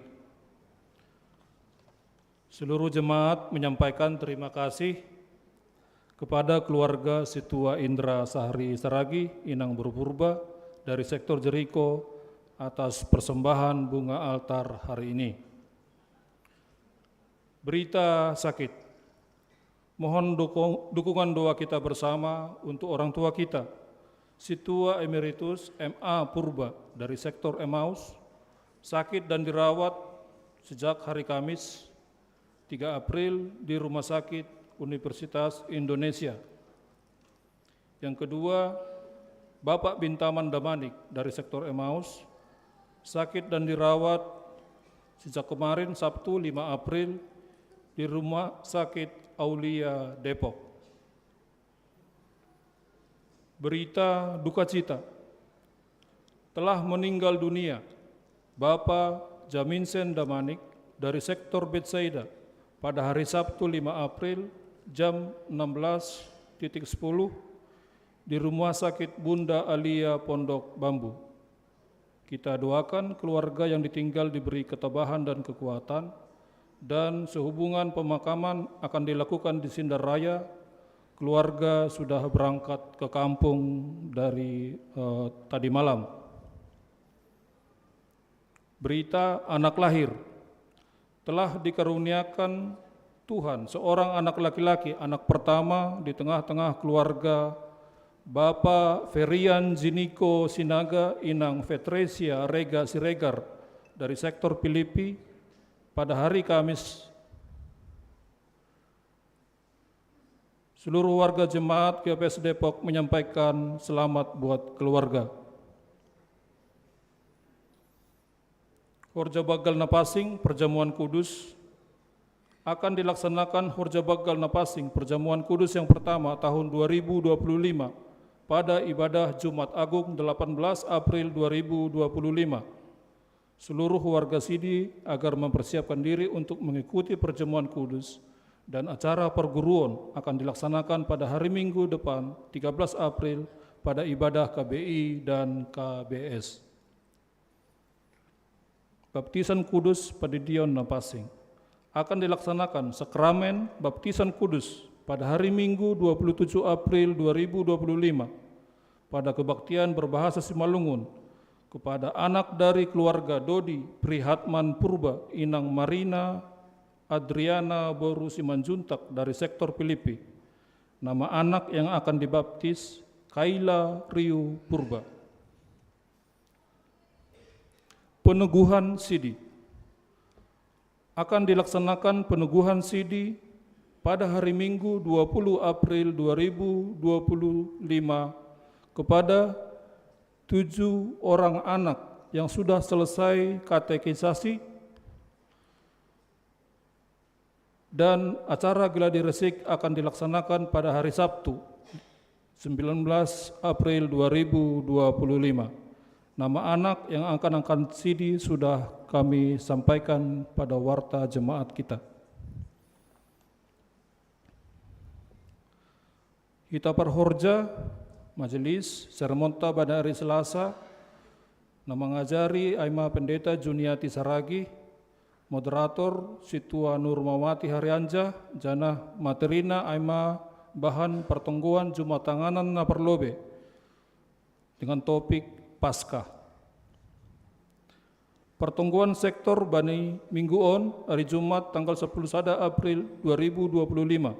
Seluruh jemaat menyampaikan terima kasih kepada keluarga Situa Indra Sahri Saragi, Inang Berpurba, dari sektor Jeriko atas persembahan bunga altar hari ini. Berita sakit. Mohon dukungan doa kita bersama untuk orang tua kita, Situa Emeritus M A Purba dari sektor Emmaus, sakit dan dirawat sejak hari Kamis, tiga April, di Rumah Sakit Universitas Indonesia. Yang kedua, Bapak Bintaman Damanik dari sektor Emmaus, sakit dan dirawat sejak kemarin, Sabtu, lima April, di Rumah Sakit Aulia Depok. Berita duka cita. Telah meninggal dunia Bapak Jaminsen Damanik dari sektor Betsaida pada hari Sabtu, lima April, jam enam belas titik sepuluh, di Rumah Sakit Bunda Alia Pondok Bambu. Kita doakan keluarga yang ditinggal diberi ketabahan dan kekuatan, dan sehubungan pemakaman akan dilakukan di Sindar Raya. Keluarga sudah berangkat ke kampung dari eh, tadi malam. Berita anak lahir. Telah dikaruniakan Tuhan seorang anak laki-laki, anak pertama di tengah-tengah keluarga Bapak Ferian Jiniko Sinaga, Inang Fetresia Rega Siregar dari sektor Pilipi, pada hari Kamis. Seluruh warga jemaat G P S Depok menyampaikan selamat buat keluarga. Horja Bagal Napasing, Perjamuan Kudus, akan dilaksanakan Horja Bagal Napasing, Perjamuan Kudus yang pertama tahun dua ribu dua puluh lima, pada ibadah Jumat Agung, delapan belas April dua ribu dua puluh lima. Seluruh warga Sidi agar mempersiapkan diri untuk mengikuti Perjamuan Kudus, dan acara perguruan akan dilaksanakan pada hari Minggu depan, tiga belas April, pada ibadah K B I dan K B S. Baptisan Kudus Padidion Napasing. Akan dilaksanakan sakramen Baptisan Kudus pada hari Minggu, dua puluh tujuh April dua ribu dua puluh lima, pada kebaktian berbahasa Simalungun kepada anak dari keluarga Dodi Prihatman Purba, Inang Marina Adriana boru Simanjuntak dari sektor Pilipi. Nama anak yang akan dibaptis Kaila Riu Purba. Peneguhan Sidi. Akan dilaksanakan peneguhan Sidi pada hari Minggu, dua puluh April dua ribu dua puluh lima, kepada tujuh orang anak yang sudah selesai katekisasi, dan acara gladi resik akan dilaksanakan pada hari Sabtu, sembilan belas April dua ribu dua puluh lima. Nama anak yang akan angkat Sidi sudah kami sampaikan pada warta jemaat kita. Hita parhorja, majelis, sermonta pada hari Selasa, na mangajari aima Pendeta Juniati Saragi, moderator Situa Nurmawati Harianja, janah materina aima bahan pertonggoan jumatanganan na parlobei, dengan topik Paskah. Pertonggoan sektor bani minggu on, hari Jumat tanggal sepuluh sada April dua ribu dua puluh lima.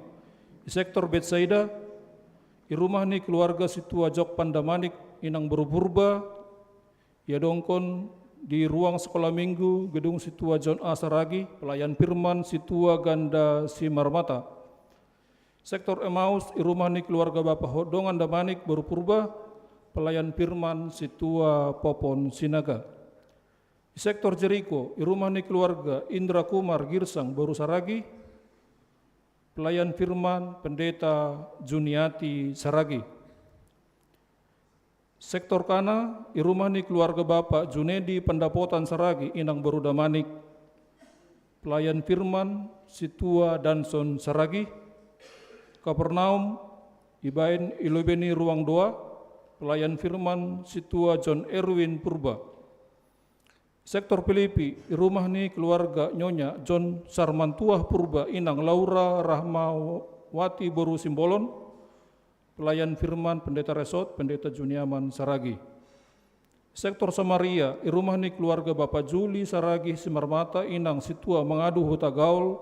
Di sektor Betsaida, di rumah ni keluarga Situa Jok Pandamanik, Inang Berpurba, ia dongkon di ruang sekolah minggu gedung Situa John A Saragi, pelayan firman Situa Ganda Simarmata. Sektor Emmaus, di rumah ni keluarga Bapak Hodongan Damanik boru Purba, pelayan firman Situa Popon Sinaga. Sektor Jeriko, di rumah ni keluarga Indra Kumar Girsang boru Saragi, pelayan firman Pendeta Juniati Saragi. Sektor Kana, i rumah ni keluarga Bapak Junedi Pendapotan Saragi, inang Beru Damanik. Pelayan Firman, Situa Danson Saragi. Kapernaum, ibain ilobeni ruang doa, Pelayan Firman, Situa John Erwin Purba. Sektor Pilipi, i rumah ni keluarga Nyonya John Sarmantuah Purba, inang Laura Rahmawati Boru Simbolon. Pelayan Firman, Pendeta Resort, Pendeta Juniaman Saragi. Sektor Samaria, i rumah ni keluarga Bapak Juli Saragi Simarmata, inang Situa Mangadu Huta Gaul.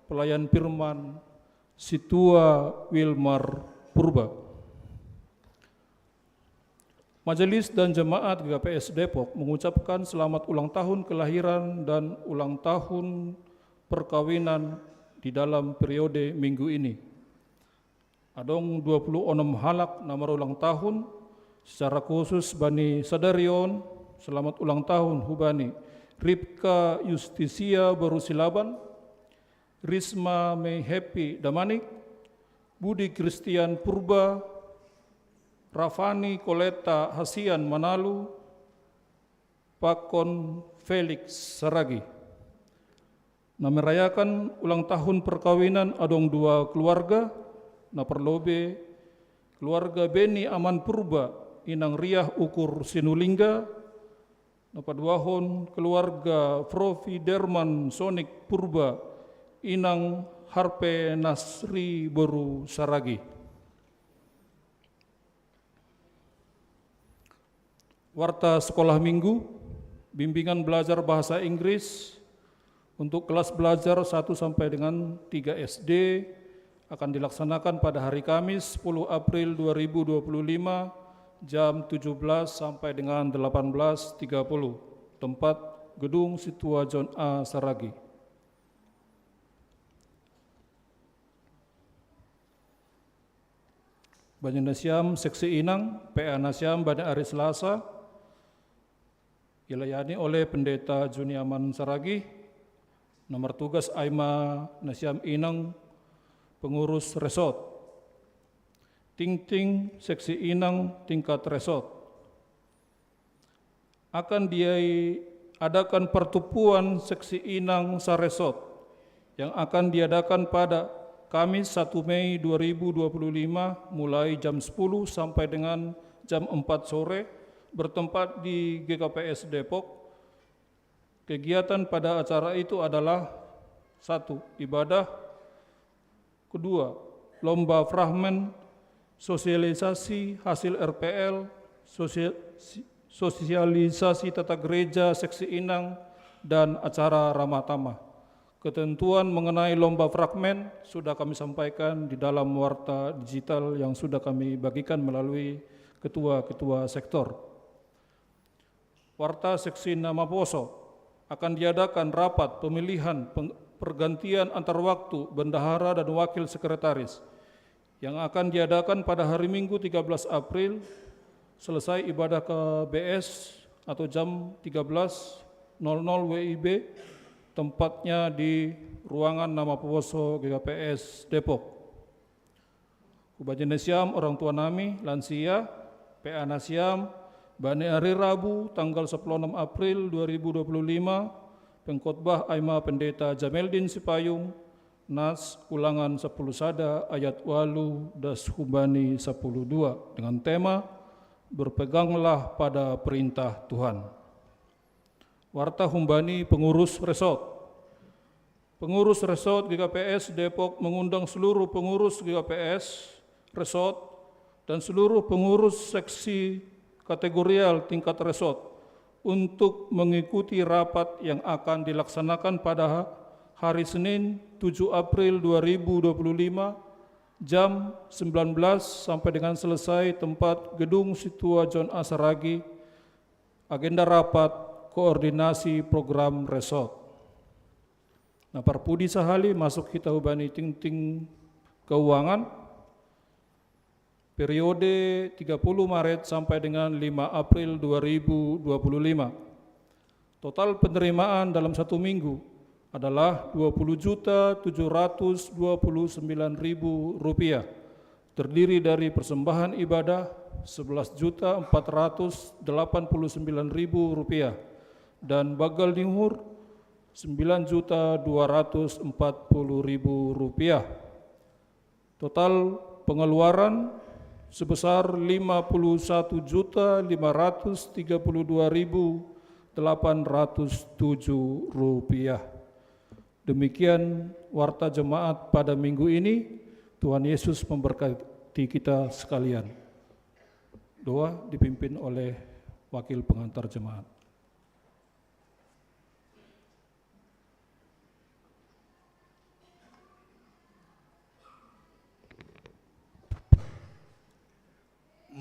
Pelayan Firman, Situa Wilmar Purba. Majelis dan jemaat G K P S Depok mengucapkan selamat ulang tahun kelahiran dan ulang tahun perkawinan di dalam periode minggu ini. Adong dua puluh onom halak na marulang tahun. Secara khusus bani sadarion, selamat ulang tahun hubani Ripka Justisia Boru Silaban, Risma Mei Happy Damanik, Budi Kristian Purba, Rafani Koleta Hasian Manalu, Pakon Felix Saragi. Na merayakan ulang tahun perkawinan adong dua keluarga, na parlobe keluarga Beni Aman Purba, inang Riah Ukur Sinulingga. Na paduahon keluarga Profi Derman Sonik Purba, inang Harpe Nasri Boru Saragi. Warta sekolah minggu, bimbingan belajar bahasa Inggris untuk kelas belajar satu sampai dengan tiga S D akan dilaksanakan pada hari Kamis, sepuluh April dua ribu dua puluh lima, jam tujuh belas sampai dengan delapan belas tiga puluh. Tempat, Gedung Situa John A. Saragi. Bani nasiam seksi inang, P A nasiam bani hari Selasa, dilayani oleh Pendeta Juniaman Saragi, na martugas ai ma nasiam inang pengurus resort. Tingting seksi inang tingkat resort. Akan diadakan pertupuan seksi inang saresort yang akan diadakan pada Kamis, satu Mei dua ribu dua puluh lima, mulai jam sepuluh sampai dengan jam empat sore, bertempat di G K P S Depok. Kegiatan pada acara itu adalah: satu, ibadah; kedua, lomba fragmen, sosialisasi hasil R P L, sosia-, si-, sosialisasi tata gereja seksi inang, dan acara ramah tamah. Ketentuan mengenai lomba fragmen sudah kami sampaikan di dalam warta digital yang sudah kami bagikan melalui ketua-ketua sektor. Warta seksi na maposo: akan diadakan rapat pemilihan peng-, pergantian antar waktu bendahara dan wakil sekretaris yang akan diadakan pada hari Minggu, tiga belas April, selesai ibadah K B S atau jam tiga belas nol nol W I B, tempatnya di ruangan na maposo G K P S Depok. Hubani nasiam orang tua nami lansia, P A nasiam, bani hari Rabu tanggal sepuluh enam April dua ribu dua puluh lima, pengkhotbah ai ma Pendeta Jameldin Sipayung, Nats Ulangan sepuluh sada ayat walu das hubani sepuluh dua, dengan tema Berpeganglah pada Perintah Tuhan. Warta hubani pengurus resort. Pengurus resort G K P S Depok mengundang seluruh pengurus G K P S resort dan seluruh pengurus seksi kategorial tingkat resort untuk mengikuti rapat yang akan dilaksanakan pada ha-, hari Senin, tujuh April dua ribu dua puluh lima, jam sembilan belas sampai dengan selesai, tempat Gedung Situa John A. Saragi. Agenda rapat koordinasi program resort. Na parpudi sahali, masuk hita hubani tingting keuangan, periode tiga puluh Maret sampai dengan lima April dua ribu dua puluh lima. Total penerimaan dalam satu minggu adalah dua puluh juta tujuh ratus dua puluh sembilan ribu rupiah, terdiri dari persembahan ibadah, sebelas juta empat ratus delapan puluh sembilan ribu rupiah, dan Bagal Niuhur sembilan juta dua ratus empat puluh ribu rupiah. Total pengeluaran sebesar lima puluh satu juta lima ratus tiga puluh dua ribu delapan ratus tujuh rupiah. Demikian warta jemaat pada minggu ini. Tuhan Yesus memberkati kita sekalian. Doa dipimpin oleh wakil pengantar jemaat.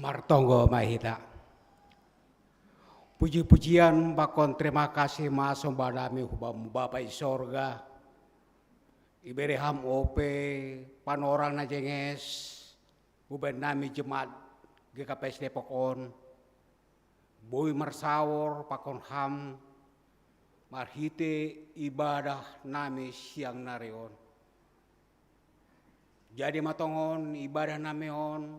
Martonggo ma hita. Puji-pujian pakon terima kasih ma somba nami hu Bapa i sorga. Ibere Ham ope panorang na jenges, uben nami jemaat G K P S Depok on boi marsaor pakon Ham marhite ibadah nami siang nari on. Jadi ma tongon ibadah nami on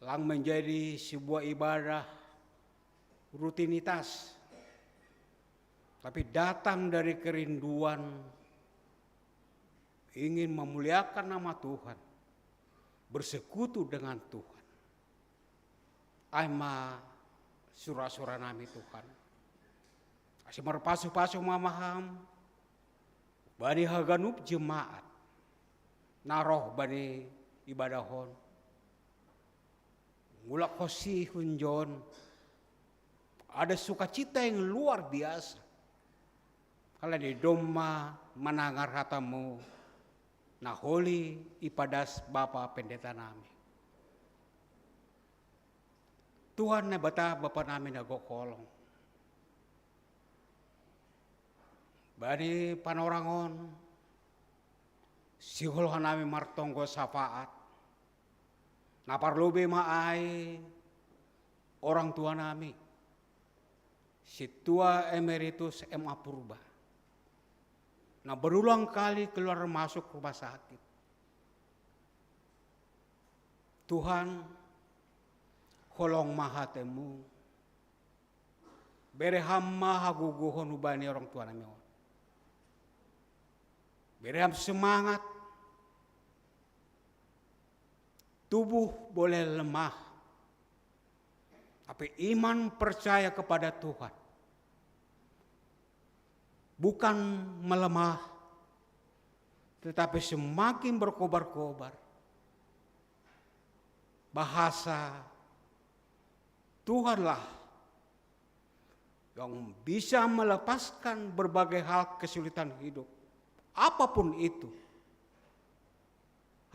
lang menjadi sebuah ibadah rutinitas, tapi datang dari kerinduan ingin memuliakan nama Tuhan, bersekutu dengan Tuhan. Ai ma sura-sura nami Tuhan. Ase marpasu-pasu ma Ham bani haganup jemaat na roh bani ibadah on. Mulak hosihon jo on, ada sukacita yang luar biasa. Halani domma manangar hatamu na holi ipadas Bapa Pendeta nami. Tuhan Naibata Bapa nami na gok holong. Bani panorang on, sihol hanami martonggo safaat. Na parlobei ma ai orang tua nami, Sintua Emeritus M A Purba, na berulang kali keluar masuk rumah sakit. Tuhan, holong ma hatemu, bere Ham ma hagogohon hubani orang tua nami on. Bere Ham semangat. Tubuh boleh lemah, tapi iman percaya kepada Tuhan bukan melemah, tetapi semakin berkobar-kobar. Bahasa Tuhanlah yang bisa melepaskan berbagai hal kesulitan hidup, apapun itu.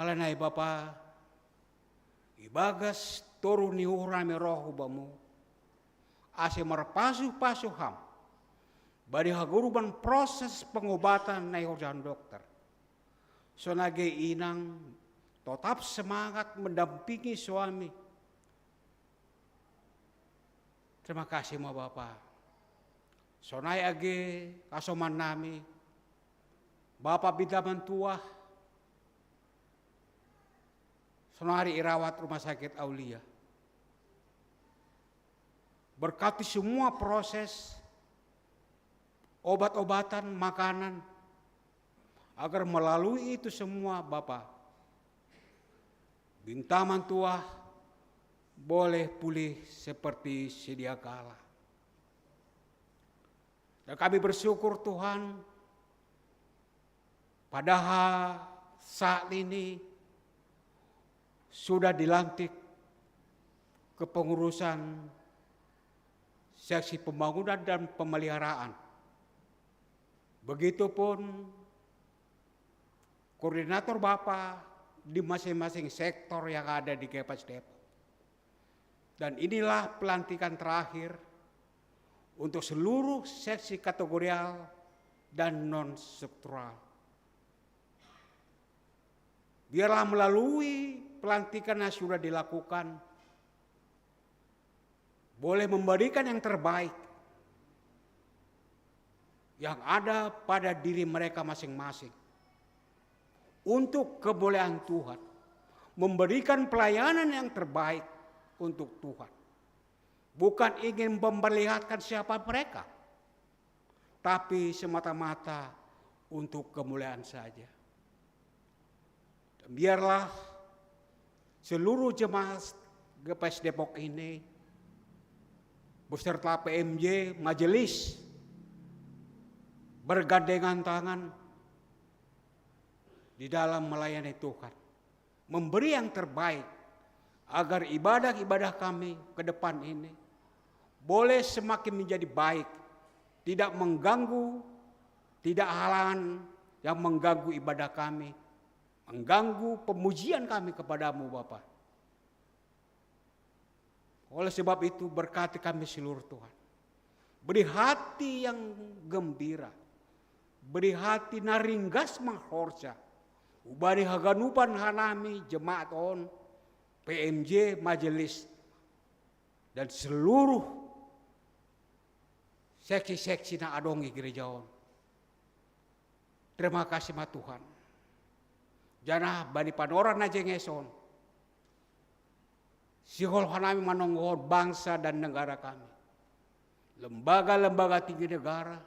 Halani ai Bapa, ibagas toru ni uhur nami roh hu Bamu, ase marpasu-pasu Ham bani hagoruban proses pengobatan na ihorjahon dokter. Sonai age inang totap semangat mendampingi suami. Terima kasih ma Bapa. Sonai age kasoman nami, Bapa Bintaman Tuah, sonari irawat Rumah Sakit Aulia. Berkati semua proses, obat-obatan, makanan, agar melalui itu semua Bapa, Bintaman Tuah boleh pulih seperti sedia kala. Dan kami bersyukur Tuhan, padahal saat ini sudah dilantik kepengurusan seksi pembangunan dan pemeliharaan. Begitupun koordinator Bapa di masing-masing sektor yang ada di G K P S Depok. Dan inilah pelantikan terakhir untuk seluruh seksi kategorial dan non-struktural. Biarlah melalui pelantikan yang sudah dilakukan, boleh memberikan yang terbaik yang ada pada diri mereka masing-masing untuk kemuliaan Tuhan, memberikan pelayanan yang terbaik untuk Tuhan. Bukan ingin memperlihatkan siapa mereka, tapi semata-mata untuk kemuliaan saja. Dan biarlah seluruh jemaat G P S Depok ini beserta P M J, majelis, bergandengan tangan di dalam melayani Tuhan, memberi yang terbaik agar ibadah-ibadah kami ke depan ini boleh semakin menjadi baik, tidak mengganggu, tidak halangan yang mengganggu ibadah kami, mengganggu pemujian kami kepadamu, Bapa. Oleh sebab itu, berkati kami seluruh, Tuhan. Beri hati yang gembira, beri hati na ringgas manghorja, hubani haganupan hanami jemaat on, P M J, majelis, dan seluruh seksi-seksi na adong i gereja on. Terima kasih ma Tuhan. Janah bani panorang na jenges on, sihol hanami manonggohon bangsa dan negara kami, lembaga-lembaga tinggi negara,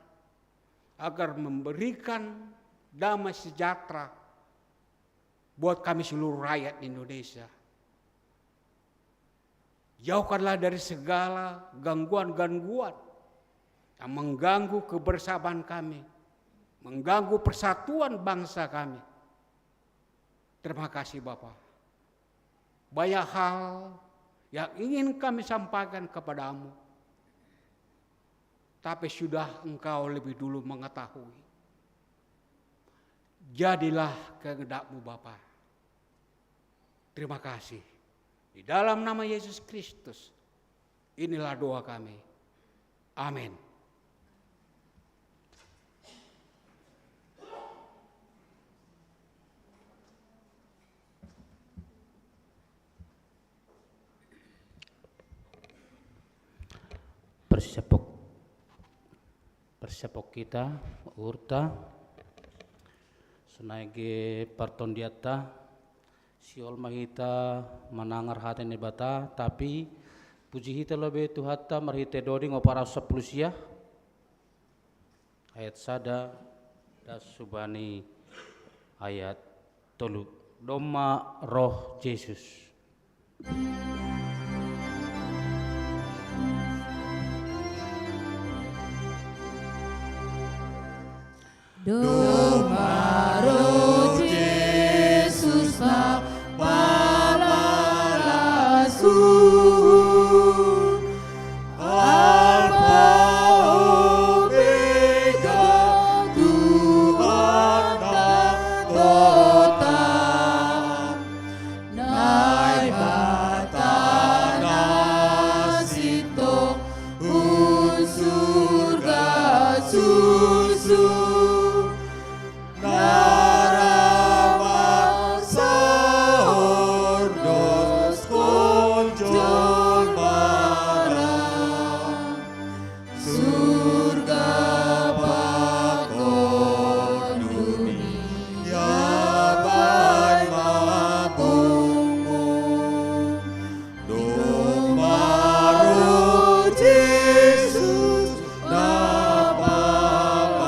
agar memberikan damai sejahtera buat kami seluruh rakyat Indonesia. Jauhkanlah dari segala gangguan-gangguan yang mengganggu kebersamaan kami, mengganggu persatuan bangsa kami. Terima kasih, Bapa. Banyak hal yang ingin kami sampaikan kepadamu, tapi sudah Engkau lebih dulu mengetahui. Jadilah kehendak-Mu, Bapa. Terima kasih. Di dalam nama Yesus Kristus, inilah doa kami. Amin. Parsepok, parsepok hita, uhurta, sonai ge partondianta, sihol ma hita manangar hata ni Naibata, tapi puji hita lobei Tuhanta marhitei doding, opat ratus sampulu sia, ayat sada das hubani ayat tolu. Domma roh Jesus. Domma roh Jesus na pamalas uhur, Alpa Omega, Tuhan na totap. Naibata na sintong hun surga susur, na ra mansaordoskon jolma ra. Surga pakon dunia baen ma pungmu. Domma roh Jesus na pala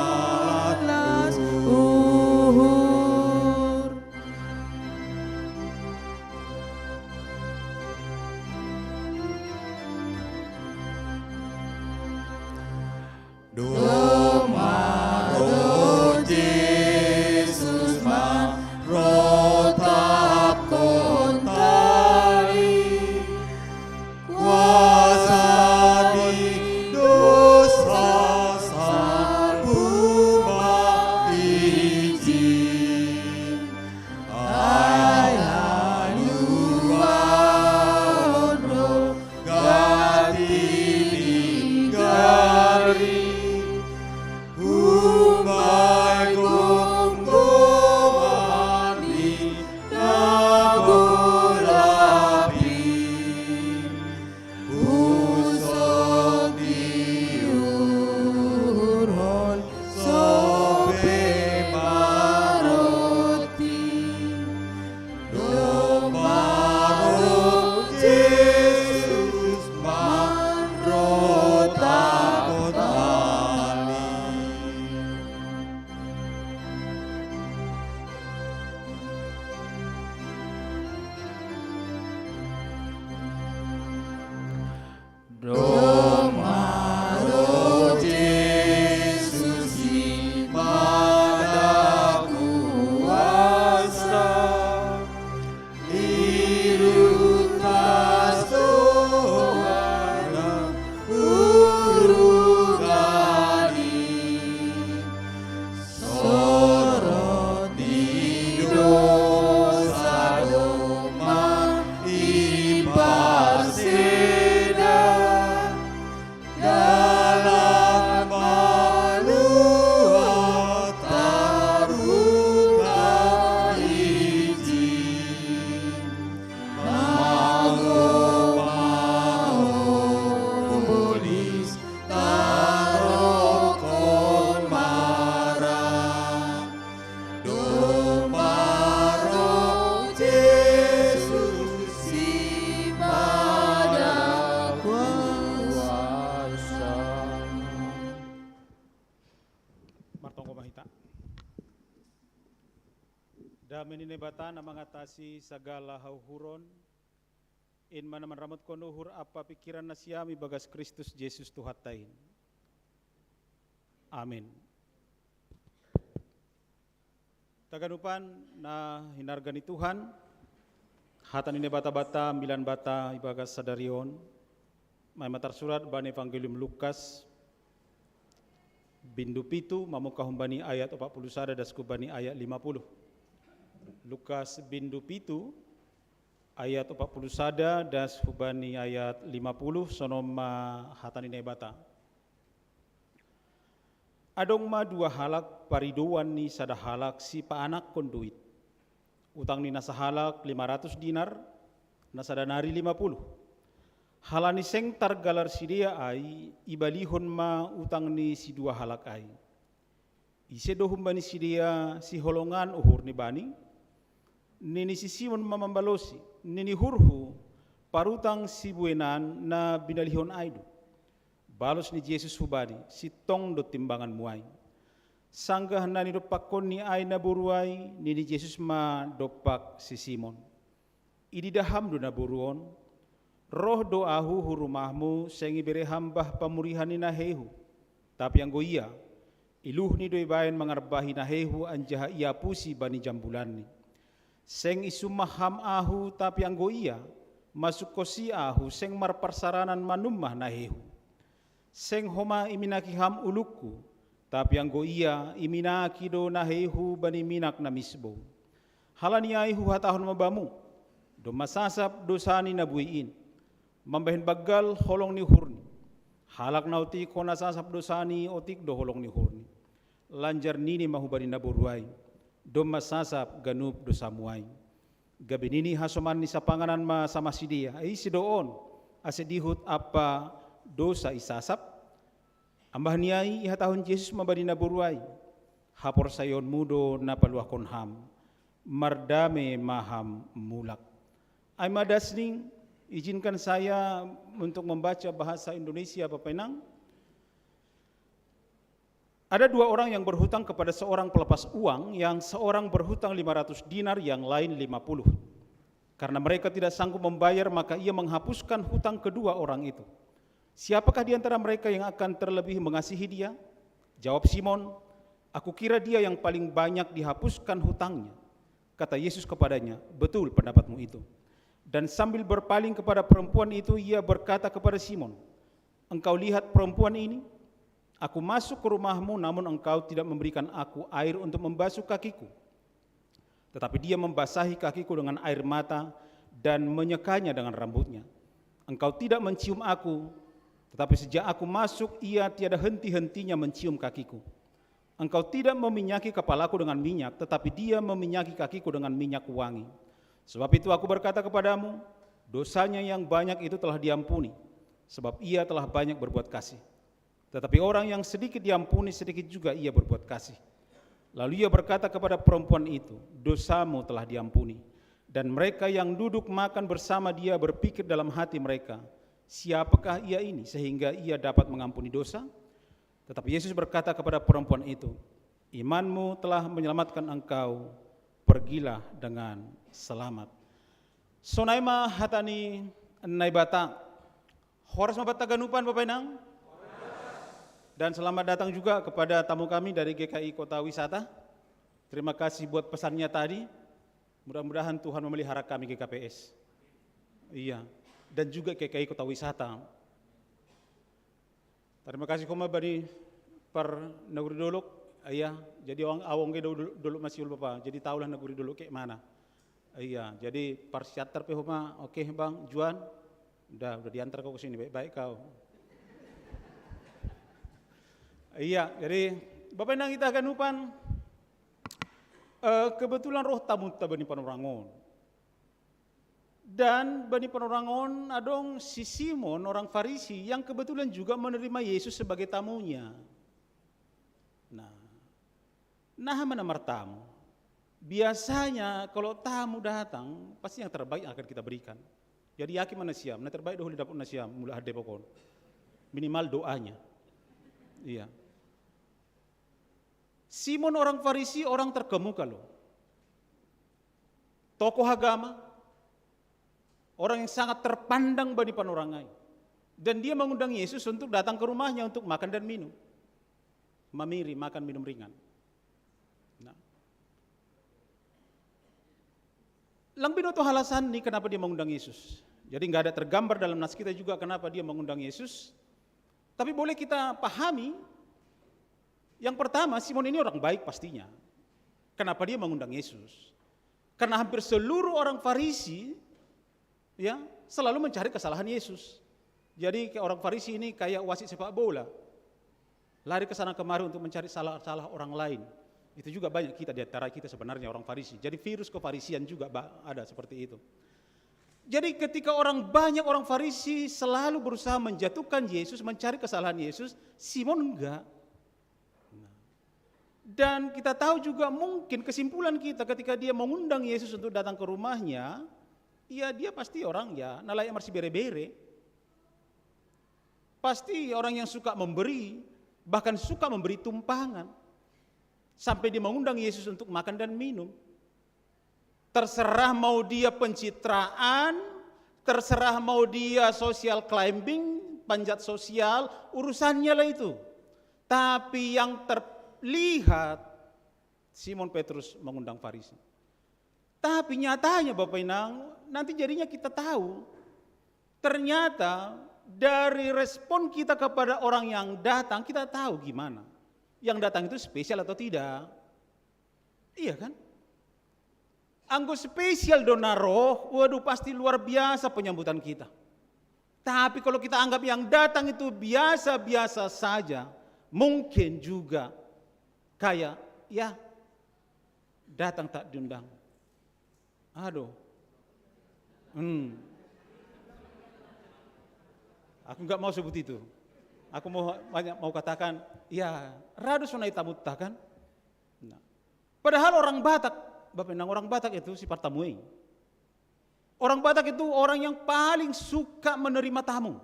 Dame ni Naibata na mangatasi sagala hauhuron, in ma na manramotkon uhur ampa pingkiran nasiam ibagas Kristus Jesus Tuhanta in. Amin. Taganupan na hinarga ni Tuhan, hata ni Naibata banta, milan banta ibagas sadari on, mai ma tarsurat bani Evangelium Lukas, bindu pitu, mamungka humbani ayat opat puluh sada das humbani ayat lima puluh. Lukas bindu pitu, ayat opat puluh sada das humbani ayat lima puluh, sonon ma hata ni Naibata. Adong ma dua halak paridouan ni sada halak sipaanakkon duit. Utang ni na sahalak lima ratus dinar, na sada nari lima puluh. Halani seng targalar sidea ai, ibalihon ma utang ni sidua halak ai. Ise do humbani sidea siholongan uhurni bani? Nini si Simon ma mambalosi, nini uhurhu, parutang sibueinan na binalihon ai do. Balos ni Jesus hubani, sintong do timbanganmu ai. Sanggah na nidompakkonni ai naboru ai, nini Jesus ma dompak si Simon. Ididah ham do naboru on? Roh do ahu hu rumahmu seng ibere ham bah pamurihan ni naheihu. Tapi anggo ia, iluhni do ibaen mangarbahi naheihu anjaha iapusi bani jambulanni. Seng isummah ham ahu, tapi anggo ia, masuk kosi ahu seng marparsaranan manummah naheihu. Seng homa iminaki ham ulukku, tapi anggo ia iminaki do naheihu bani minak na misbou. Halani ai huhatahon ma bamu, domma sasap dosa ni na buei in. Mambahen banggal holong ni uhurni. Halak na otik hona sasap dosa ni otik do holong ni uhurni. Lanjar nini ma hubani naboru ai, domma sasap ganup dosamu ai. Gabe nini hasoman ni sapanganan ma sama sidea, ise do on, ase dihut ampa dosa isasap? Ambah ni ai ihatahon Jesus ma bani naboru ai, haporsayaonmu do na paluahkon ham, mardame ma ham mulak. Ai ma das ni, izinkan saya untuk membaca bahasa Indonesia, Bapak Inang. Ada dua orang yang berhutang kepada seorang pelepas uang, yang seorang berhutang lima ratus dinar, yang lain lima puluh. Karena mereka tidak sanggup membayar, maka ia menghapuskan hutang kedua orang itu. Siapakah di antara mereka yang akan terlebih mengasihi dia? Jawab Simon, "Aku kira dia yang paling banyak dihapuskan hutangnya." Kata Yesus kepadanya, "Betul pendapatmu itu." Dan sambil berpaling kepada perempuan itu, ia berkata kepada Simon, "Engkau lihat perempuan ini? Aku masuk ke rumahmu, namun engkau tidak memberikan aku air untuk membasuh kakiku. Tetapi dia membasahi kakiku dengan air mata dan menyekanya dengan rambutnya. Engkau tidak mencium aku, tetapi sejak aku masuk, ia tiada henti-hentinya mencium kakiku. Engkau tidak meminyaki kepalaku dengan minyak, tetapi dia meminyaki kakiku dengan minyak wangi. Sebab itu aku berkata kepadamu, dosanya yang banyak itu telah diampuni, sebab ia telah banyak berbuat kasih. Tetapi orang yang sedikit diampuni, sedikit juga ia berbuat kasih." Lalu ia berkata kepada perempuan itu, "Dosamu telah diampuni." Dan mereka yang duduk makan bersama dia berpikir dalam hati mereka, "Siapakah ia ini sehingga ia dapat mengampuni dosa?" Tetapi Yesus berkata kepada perempuan itu, "Imanmu telah menyelamatkan engkau, pergilah dengan selamat." Sonai ma hata ni Naibata. Horas ma banta ganupan, Bapak Inang. Dan selamat datang juga kepada tamu kami dari G K I Kota Wisata. Terima kasih buat pesannya tadi. Mudah-mudahan Tuhan memelihara kami G K P S. Iya, dan juga G K I Kota Wisata. Terima kasih homa bani par nagori dolok. Iya, jadi ahu anggo dolok, dolok Masiul, Bapak. Jadi tahulah nagori dolok kayak mana. Iya, jadi parsiantar pe homa, oke Bang Juan, udah, udah diantar kau ke sini, baik-baik kau. Iya, jadi Bapak Inang hita haganupan, eh, kebetulan roh tamunta bani panorang on. Dan bani panorang on adong si Simon orang Farisi yang kebetulan juga menerima Yesus sebagai tamunya. Nah, naha ma na martamu. Biasanya kalau tamu datang, pasti yang terbaik yang akan kita berikan. Jadi yakin ma nasiam, na terbaik do holi dapot nasiam, mula hade pokon. Minimal doanya. Iya. Simon orang Farisi orang terkemuka loh. tokoh agama, orang yang sangat terpandang bani panorangai. Dan dia mengundang Yesus untuk datang ke rumahnya untuk makan dan minum. Mamiri, makan minum ringan. Nah. Lang binoto halasan ni kenapa dia mengundang Yesus. Jadi nggak ada tergambar dalam nas kita juga kenapa dia mengundang Yesus. Tapi boleh kita pahami, yang pertama, Simon ini orang baik pastinya. Kenapa dia mengundang Yesus? Karena hampir seluruh orang Farisi, ya, selalu mencari kesalahan Yesus. Jadi orang Farisi ini kayak wasit sepak bola. Lari ke sana kemari untuk mencari salah-salah orang lain. Itu juga banyak kita di antara kita sebenarnya orang Farisi. Jadi virus kefarisian juga ada seperti itu. Jadi ketika orang banyak orang Farisi selalu berusaha menjatuhkan Yesus, mencari kesalahan Yesus, Simon enggak. Nah. Dan kita tahu juga mungkin kesimpulan kita ketika dia mengundang Yesus untuk datang ke rumahnya, ya dia pasti orang ya nalai masih bere-bere. Pasti orang yang suka memberi, bahkan suka memberi tumpangan. Sampai dia mengundang Yesus untuk makan dan minum. Terserah mau dia pencitraan, terserah mau dia social climbing, panjat sosial, urusannya lah itu. Tapi yang terlihat, Simon Petrus mengundang Farisi. Tapi nyatanya Bapak Inang, nanti jadinya kita tahu. Ternyata dari respon kita kepada orang yang datang, kita tahu gimana. Yang datang itu spesial atau tidak. Iya kan? Anggo spesial dona roh, waduh pasti luar biasa penyambutan kita. Tapi kalau kita anggap yang datang itu biasa-biasa saja, mungkin juga kayak, ya, datang tak diundang. Aduh. Hmm. Aku nggak mau sebut itu. Aku mau banyak mau katakan, ya, radu sonai tamutta kan. Nah. Padahal orang Batak, Bapak Inang, orang Batak itu sifat tamuei. Orang Batak itu orang yang paling suka menerima tamu.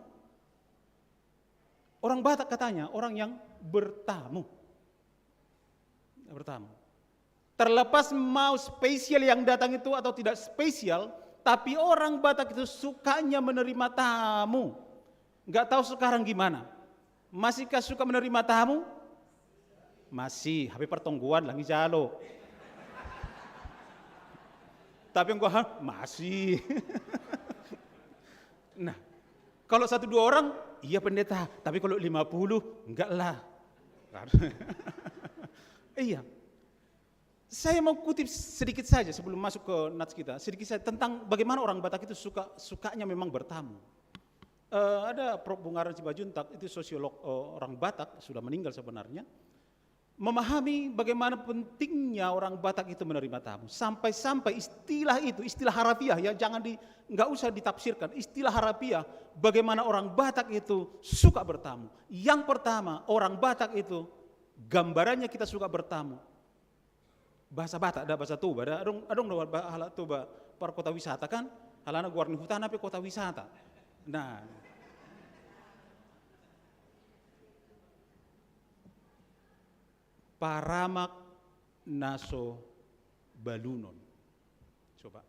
Orang Batak katanya orang yang bertamu. Bertamu. Terlepas mau spesial yang datang itu atau tidak spesial, tapi orang Batak itu sukanya menerima tamu. Nggak tahu sekarang gimana. Masihkah suka menerima tamu? Masih, habis pertongguan lagi jalo. Tapi yang gua, "Hah, masih." Nah, kalau satu dua orang, "Iya pendeta, tapi kalau lima puluh, enggak lah." Iya. Saya mau kutip sedikit saja sebelum masuk ke nats kita, sedikit saja tentang bagaimana orang Batak itu suka sukanya memang bertamu. Eh, ada Prof Bungaran Sibajuntak, itu sosiolog eh, orang Batak, sudah meninggal sebenarnya, memahami bagaimana pentingnya orang Batak itu menerima tamu. Sampai-sampai istilah itu, istilah harafiah ya, jangan di nggak usah ditafsirkan. Istilah harafiah bagaimana orang Batak itu suka bertamu. Yang pertama, orang Batak itu gambarannya kita suka bertamu. Bahasa Batak, ada bahasa Toba, ada adong adong do halak Toba par kota wisata kan, halana goar ni hutana pe kota wisata. Nah. Paramak na so balunon. Coba.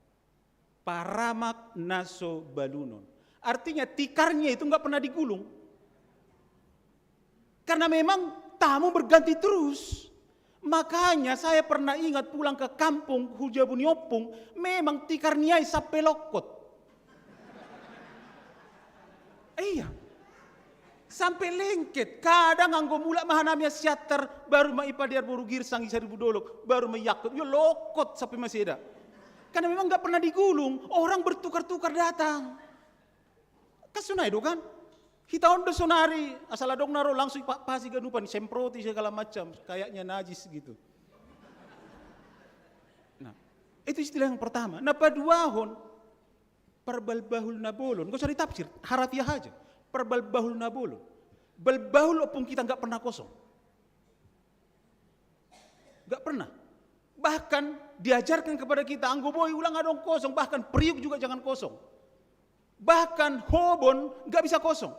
Paramak na so balunon. Artinya tikarnya itu nggak pernah digulung. Karena memang tamu berganti terus. Makanya saya pernah ingat pulang ke kampung Hujabuniopung, memang tikar niai sampai lokot. Iya. Sampai lengket. Kadang anggo mulak mahanamia siatar baru ma ipadiar boru girsang isari budolok baru ma yakut. Yo lokot sampai maseda. Karena memang nggak pernah digulung. Orang bertukar-tukar datang. Kasunai do kan? Hita on do sonari asal adong naro langsung pak pasi ganupan semproti segala macam kayaknya najis gitu. Nah, itu istilah yang pertama. Nah, paduahon, parbal bahul na bolon. Gak usah ditafsir, harafiah aja. Parbal bahul na bolon. Bal bahul opung kita nggak pernah kosong. Nggak pernah. Bahkan diajarkan kepada kita, anggo boi ulang adong kosong, bahkan periuk juga jangan kosong. Bahkan hobon nggak bisa kosong.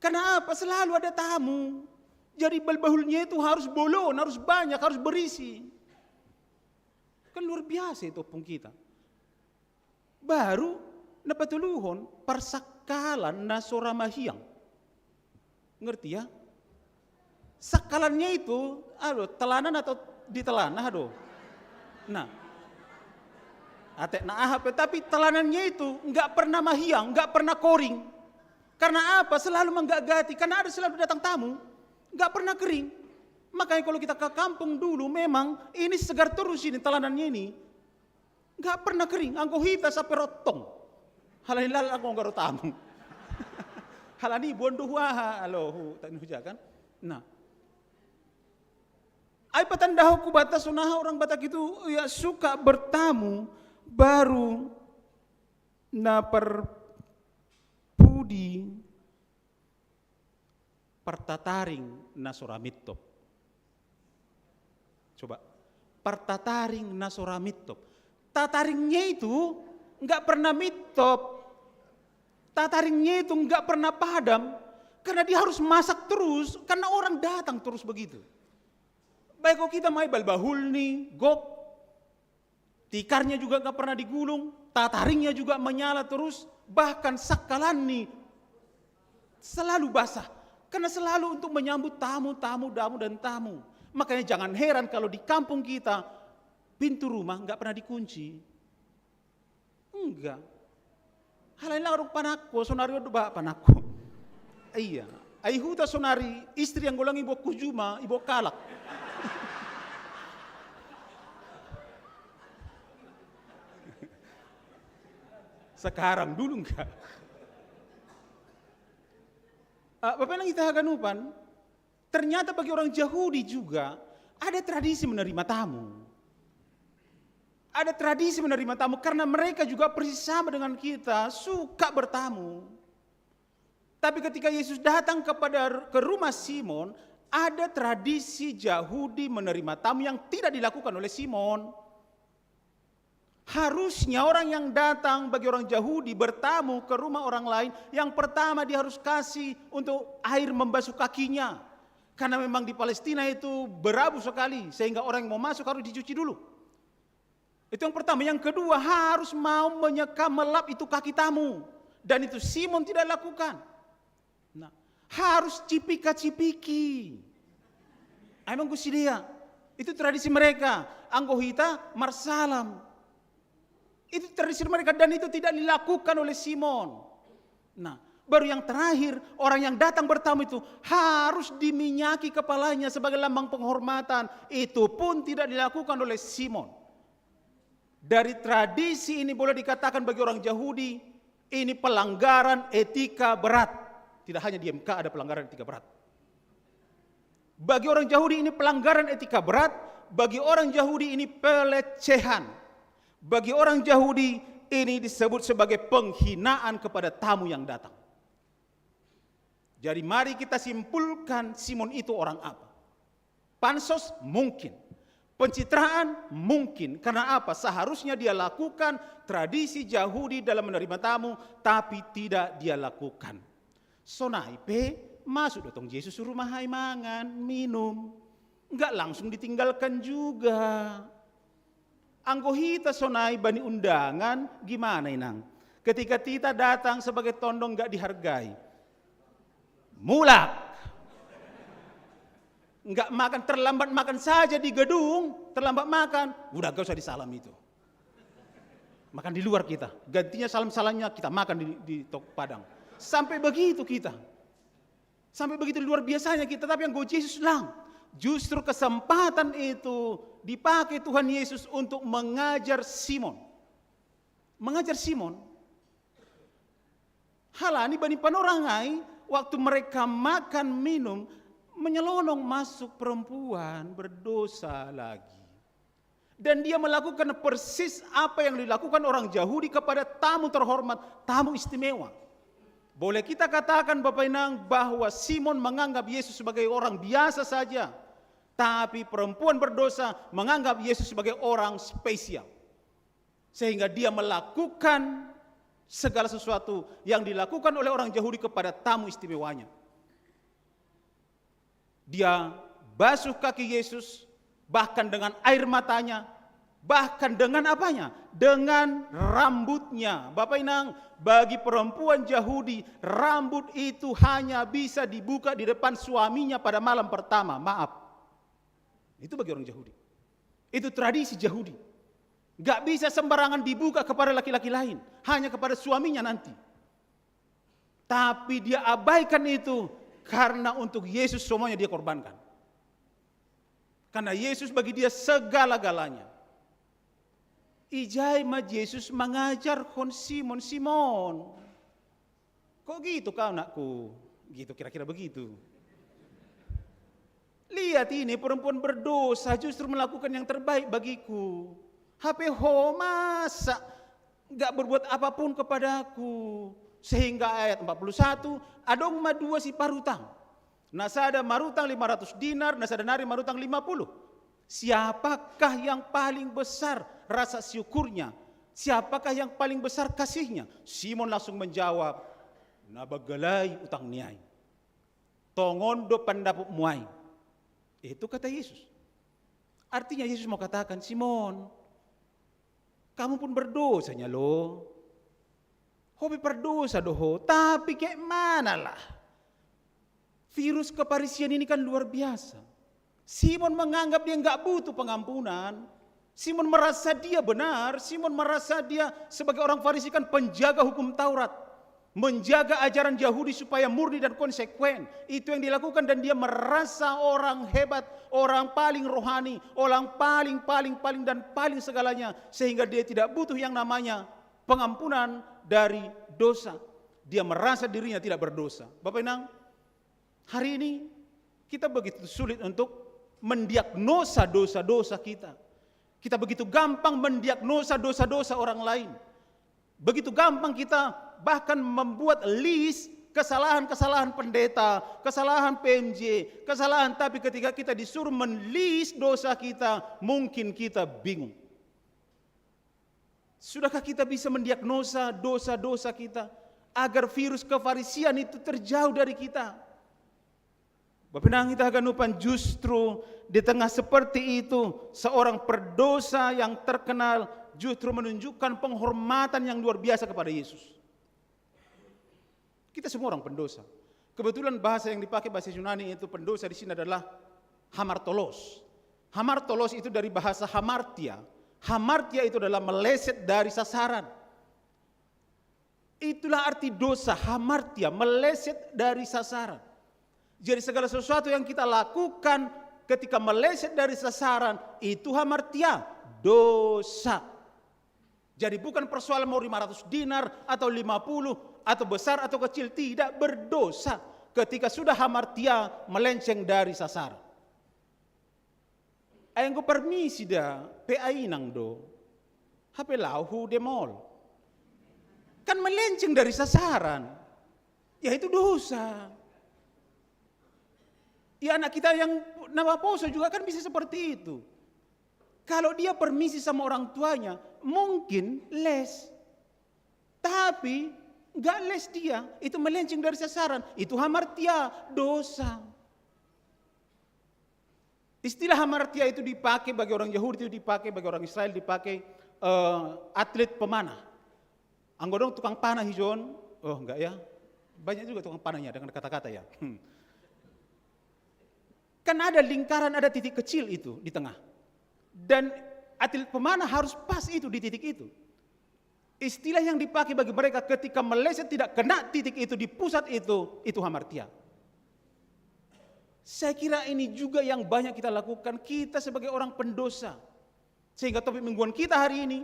Karena apa? Selalu ada tamu. Jadi balbahulnya itu harus bolon, harus banyak, harus berisi. Luar biasa itu pung kita. Baru napatuluhon parsakkalan na so ra mahiang. Ngerti ya? Sakkalannya itu, aduh, telanan atau di telanah, aduh. Nah, ate na ahap, tapi telanannya itu nggak pernah mahiang, nggak pernah koring. Karena apa? Selalu menggagati, karena ada selalu datang tamu, nggak pernah kering. Makanya kalau kita ke kampung dulu, memang ini segar terus ini telanannya ini. Nggak pernah kering, anggo hita sampai rottong. Halani lal anggo nggak tamu. Halani bondo huaha, alo, hu, tak nuja kan. Nah, ai patandahonku bata sonaha orang Batak itu ya suka bertamu baru na parpudi partataring na so ra mintop. Coba, partataring na so ra mintop. Tataringnya itu nggak pernah mintop. Tataringnya itu nggak pernah padam karena dia harus masak terus karena orang datang terus begitu. Baik, kalau kita mai balbahul nih, gok, tikarnya juga nggak pernah digulung, tataringnya juga menyala terus, bahkan sakkalan nih selalu basah. Karena selalu untuk menyambut tamu, tamu, tamu, dan tamu. Makanya jangan heran kalau di kampung kita pintu rumah nggak pernah dikunci. Enggak. Halai larung panakko, sonari odo ba panakko. Iya. Ai huta sonari istri yang golang ibo kujuma, ibo kalak. Sekarang, dulu enggak. Ah, Bapak yang kita haganupan, ternyata bagi orang Yahudi juga ada tradisi menerima tamu. Ada tradisi menerima tamu karena mereka juga persis sama dengan kita, suka bertamu. Tapi ketika Yesus datang kepada, ke rumah Simon, ada tradisi Yahudi menerima tamu yang tidak dilakukan oleh Simon. Harusnya orang yang datang bagi orang Yahudi bertamu ke rumah orang lain, yang pertama dia harus kasih untuk air membasuh kakinya. Karena memang di Palestina itu berabu sekali, sehingga orang yang mau masuk harus dicuci dulu. Itu yang pertama. Yang kedua, harus mau menyeka, melap itu kaki tamu. Dan itu Simon tidak lakukan. Nah, harus cipika-cipiki. Emang gue dia. Itu tradisi mereka. Anggo hita marsalam. Itu tradisi mereka dan itu tidak dilakukan oleh Simon. Nah, baru yang terakhir, orang yang datang bertamu itu harus diminyaki kepalanya sebagai lambang penghormatan. Itu pun tidak dilakukan oleh Simon. Dari tradisi ini boleh dikatakan bagi orang Yahudi, ini pelanggaran etika berat. Tidak hanya di M K ada pelanggaran etika berat. Bagi orang Yahudi ini pelanggaran etika berat, bagi orang Yahudi ini pelecehan. Bagi orang Yahudi ini disebut sebagai penghinaan kepada tamu yang datang. Jadi mari kita simpulkan Simon itu orang apa. Pansos mungkin. Pencitraan mungkin. Karena apa? Seharusnya dia lakukan tradisi Yahudi dalam menerima tamu, tapi tidak dia lakukan. Sonai pe masuk do tong Yesus rumah ai mangan, minum. Enggak langsung ditinggalkan juga. Anggo hita sonai bani undangan, gimana inang? Ketika kita datang sebagai tondong enggak dihargai. Mulak. Enggak makan, terlambat makan saja di gedung, terlambat makan, udah gak usah disalam itu. Makan di luar kita, gantinya salam-salamnya kita makan di, di Tok Padang. Sampai begitu kita. Sampai begitu luar biasanya kita, tapi yang go Yesus lang. Justru kesempatan itu dipakai Tuhan Yesus untuk mengajar Simon. Mengajar Simon. Halani bani panorang ai, waktu mereka makan minum, menyelonong masuk perempuan berdosa lagi. Dan dia melakukan persis apa yang dilakukan orang Yahudi kepada tamu terhormat, tamu istimewa. Boleh kita katakan, Bapak Inang, bahwa Simon menganggap Yesus sebagai orang biasa saja, tapi perempuan berdosa menganggap Yesus sebagai orang spesial. Sehingga dia melakukan segala sesuatu yang dilakukan oleh orang Yahudi kepada tamu istimewanya. Dia basuh kaki Yesus, bahkan dengan air matanya, Bahkan dengan apanya? Dengan rambutnya. Bapak Inang, bagi perempuan Yahudi, rambut itu hanya bisa dibuka di depan suaminya pada malam pertama. Maaf. Itu bagi orang Yahudi. Itu tradisi Yahudi. Gak bisa sembarangan dibuka kepada laki-laki lain. Hanya kepada suaminya nanti. Tapi dia abaikan itu karena untuk Yesus semuanya dia korbankan. Karena Yesus bagi dia segala-galanya. Ijai ma Yesus mengajar kon Simon, Simon. Kok gitu kau, nakku? Gitu, kira-kira begitu. Lihat ini, perempuan berdosa justru melakukan yang terbaik bagiku. Hape ho masa gak berbuat apapun kepadaku. Sehingga ayat empat puluh satu, adong ma dua si parutang. Na sada marutang lima ratus dinar, na sada nari marutang lima puluh. Siapakah yang paling besar rasa syukurnya? Siapakah yang paling besar kasihnya? Simon langsung menjawab, na bagalai utang niai. Tongon do pandapot muai. Itu kata Yesus. Artinya Yesus mau katakan, Simon, kamu pun berdosa nya lo. Hobi berdosa doho, tapi kayak mana lah? Virus kefarisian ini kan luar biasa. Simon menganggap dia nggak butuh pengampunan. Simon merasa dia benar. Simon merasa dia sebagai orang Farisi kan penjaga hukum Taurat, menjaga ajaran Yahudi supaya murni dan konsekuen. Itu yang dilakukan dan dia merasa orang hebat, orang paling rohani, orang paling, paling, paling, dan paling segalanya. Sehingga dia tidak butuh yang namanya pengampunan dari dosa. Dia merasa dirinya tidak berdosa. Bapak Inang, hari ini kita begitu sulit untuk mendiagnosa dosa-dosa kita. Kita begitu gampang mendiagnosa dosa-dosa orang lain. Begitu gampang kita bahkan membuat list kesalahan-kesalahan pendeta, kesalahan P M J, kesalahan, tapi ketika kita disuruh men-list dosa kita, mungkin kita bingung. Sudahkah kita bisa mendiagnosa dosa-dosa kita agar virus kefarisian itu terjauh dari kita? Bapak Inang ita haganupan, justru di tengah seperti itu, seorang perdosa yang terkenal justru menunjukkan penghormatan yang luar biasa kepada Yesus. Kita semua orang pendosa. Kebetulan bahasa yang dipakai bahasa Yunani itu pendosa di sini adalah hamartolos. Hamartolos itu dari bahasa hamartia. Hamartia itu adalah meleset dari sasaran. Itulah arti dosa, hamartia, meleset dari sasaran. Jadi segala sesuatu yang kita lakukan ketika meleset dari sasaran, itu hamartia, dosa. Jadi bukan persoalan mau lima ratus dinar atau lima puluh, atau besar atau kecil, tidak, berdosa ketika sudah hamartia melenceng dari sasaran. Ai nggo permisi da, P A Inang do. Hape lao hu de mall. Kan melenceng dari sasaran. Ya itu dosa. Ya anak kita yang na baposo juga kan bisa seperti itu. Kalau dia permisi sama orang tuanya, mungkin les. Tapi nggak les dia, itu melenceng dari sasaran. Itu hamartia, dosa. Istilah hamartia itu dipakai bagi orang Yahudi, itu dipakai bagi orang Israel, dipakai eh, atlet pemanah. Anggo dong tukang panah hijon, oh enggak ya, banyak juga tukang panahnya dengan kata-kata ya. Hmm. Kan ada lingkaran, ada titik kecil itu di tengah. Dan atlet pemanah harus pas itu di titik itu. Istilah yang dipakai bagi mereka ketika meleset tidak kena titik itu di pusat itu, itu hamartia. Saya kira ini juga yang banyak kita lakukan, kita sebagai orang pendosa. Sehingga topik mingguan kita hari ini,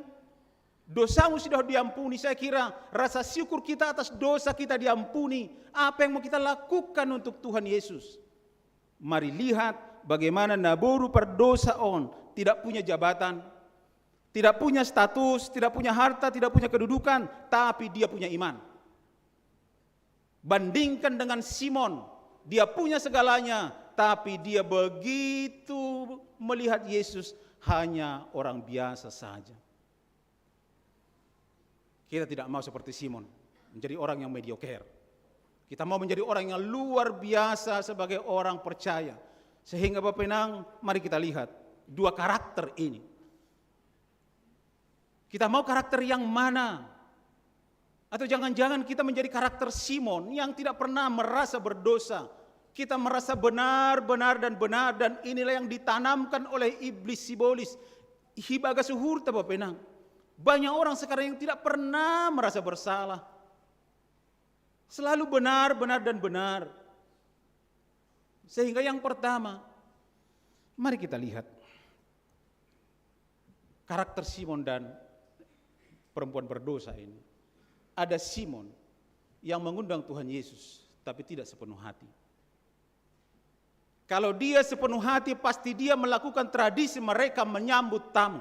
dosamu sudah diampuni. Saya kira rasa syukur kita atas dosa kita diampuni. Apa yang mau kita lakukan untuk Tuhan Yesus? Mari lihat bagaimana naboru perdosa on tidak punya jabatan, tidak punya status, tidak punya harta, tidak punya kedudukan, tapi dia punya iman. Bandingkan dengan Simon, dia punya segalanya, tapi dia begitu melihat Yesus hanya orang biasa saja. Kita tidak mau seperti Simon, menjadi orang yang mediocre. Kita mau menjadi orang yang luar biasa sebagai orang percaya. Sehingga Bapak Inang, mari kita lihat dua karakter ini. Kita mau karakter yang mana? Atau jangan-jangan kita menjadi karakter Simon yang tidak pernah merasa berdosa. Kita merasa benar, benar, dan benar, dan inilah yang ditanamkan oleh iblis sibolis. Hibaga suhur ta bapenang. Banyak orang sekarang yang tidak pernah merasa bersalah. Selalu benar, benar, dan benar. Sehingga yang pertama, mari kita lihat karakter Simon dan perempuan berdosa ini. Ada Simon yang mengundang Tuhan Yesus, tapi tidak sepenuh hati. Kalau dia sepenuh hati, pasti dia melakukan tradisi mereka menyambut tamu.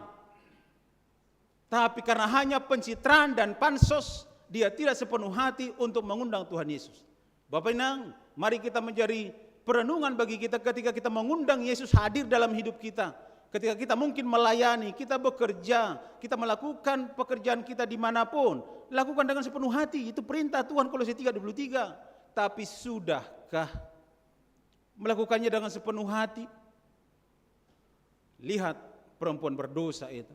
Tapi karena hanya pencitraan dan pansos, dia tidak sepenuh hati untuk mengundang Tuhan Yesus. Bapak Inang, mari kita menjadi perenungan bagi kita ketika kita mengundang Yesus hadir dalam hidup kita. Ketika kita mungkin melayani, kita bekerja, kita melakukan pekerjaan kita dimanapun, lakukan dengan sepenuh hati. Itu perintah Tuhan, Kolose tiga dua puluh tiga. Tapi sudahkah melakukannya dengan sepenuh hati? Lihat perempuan berdosa itu.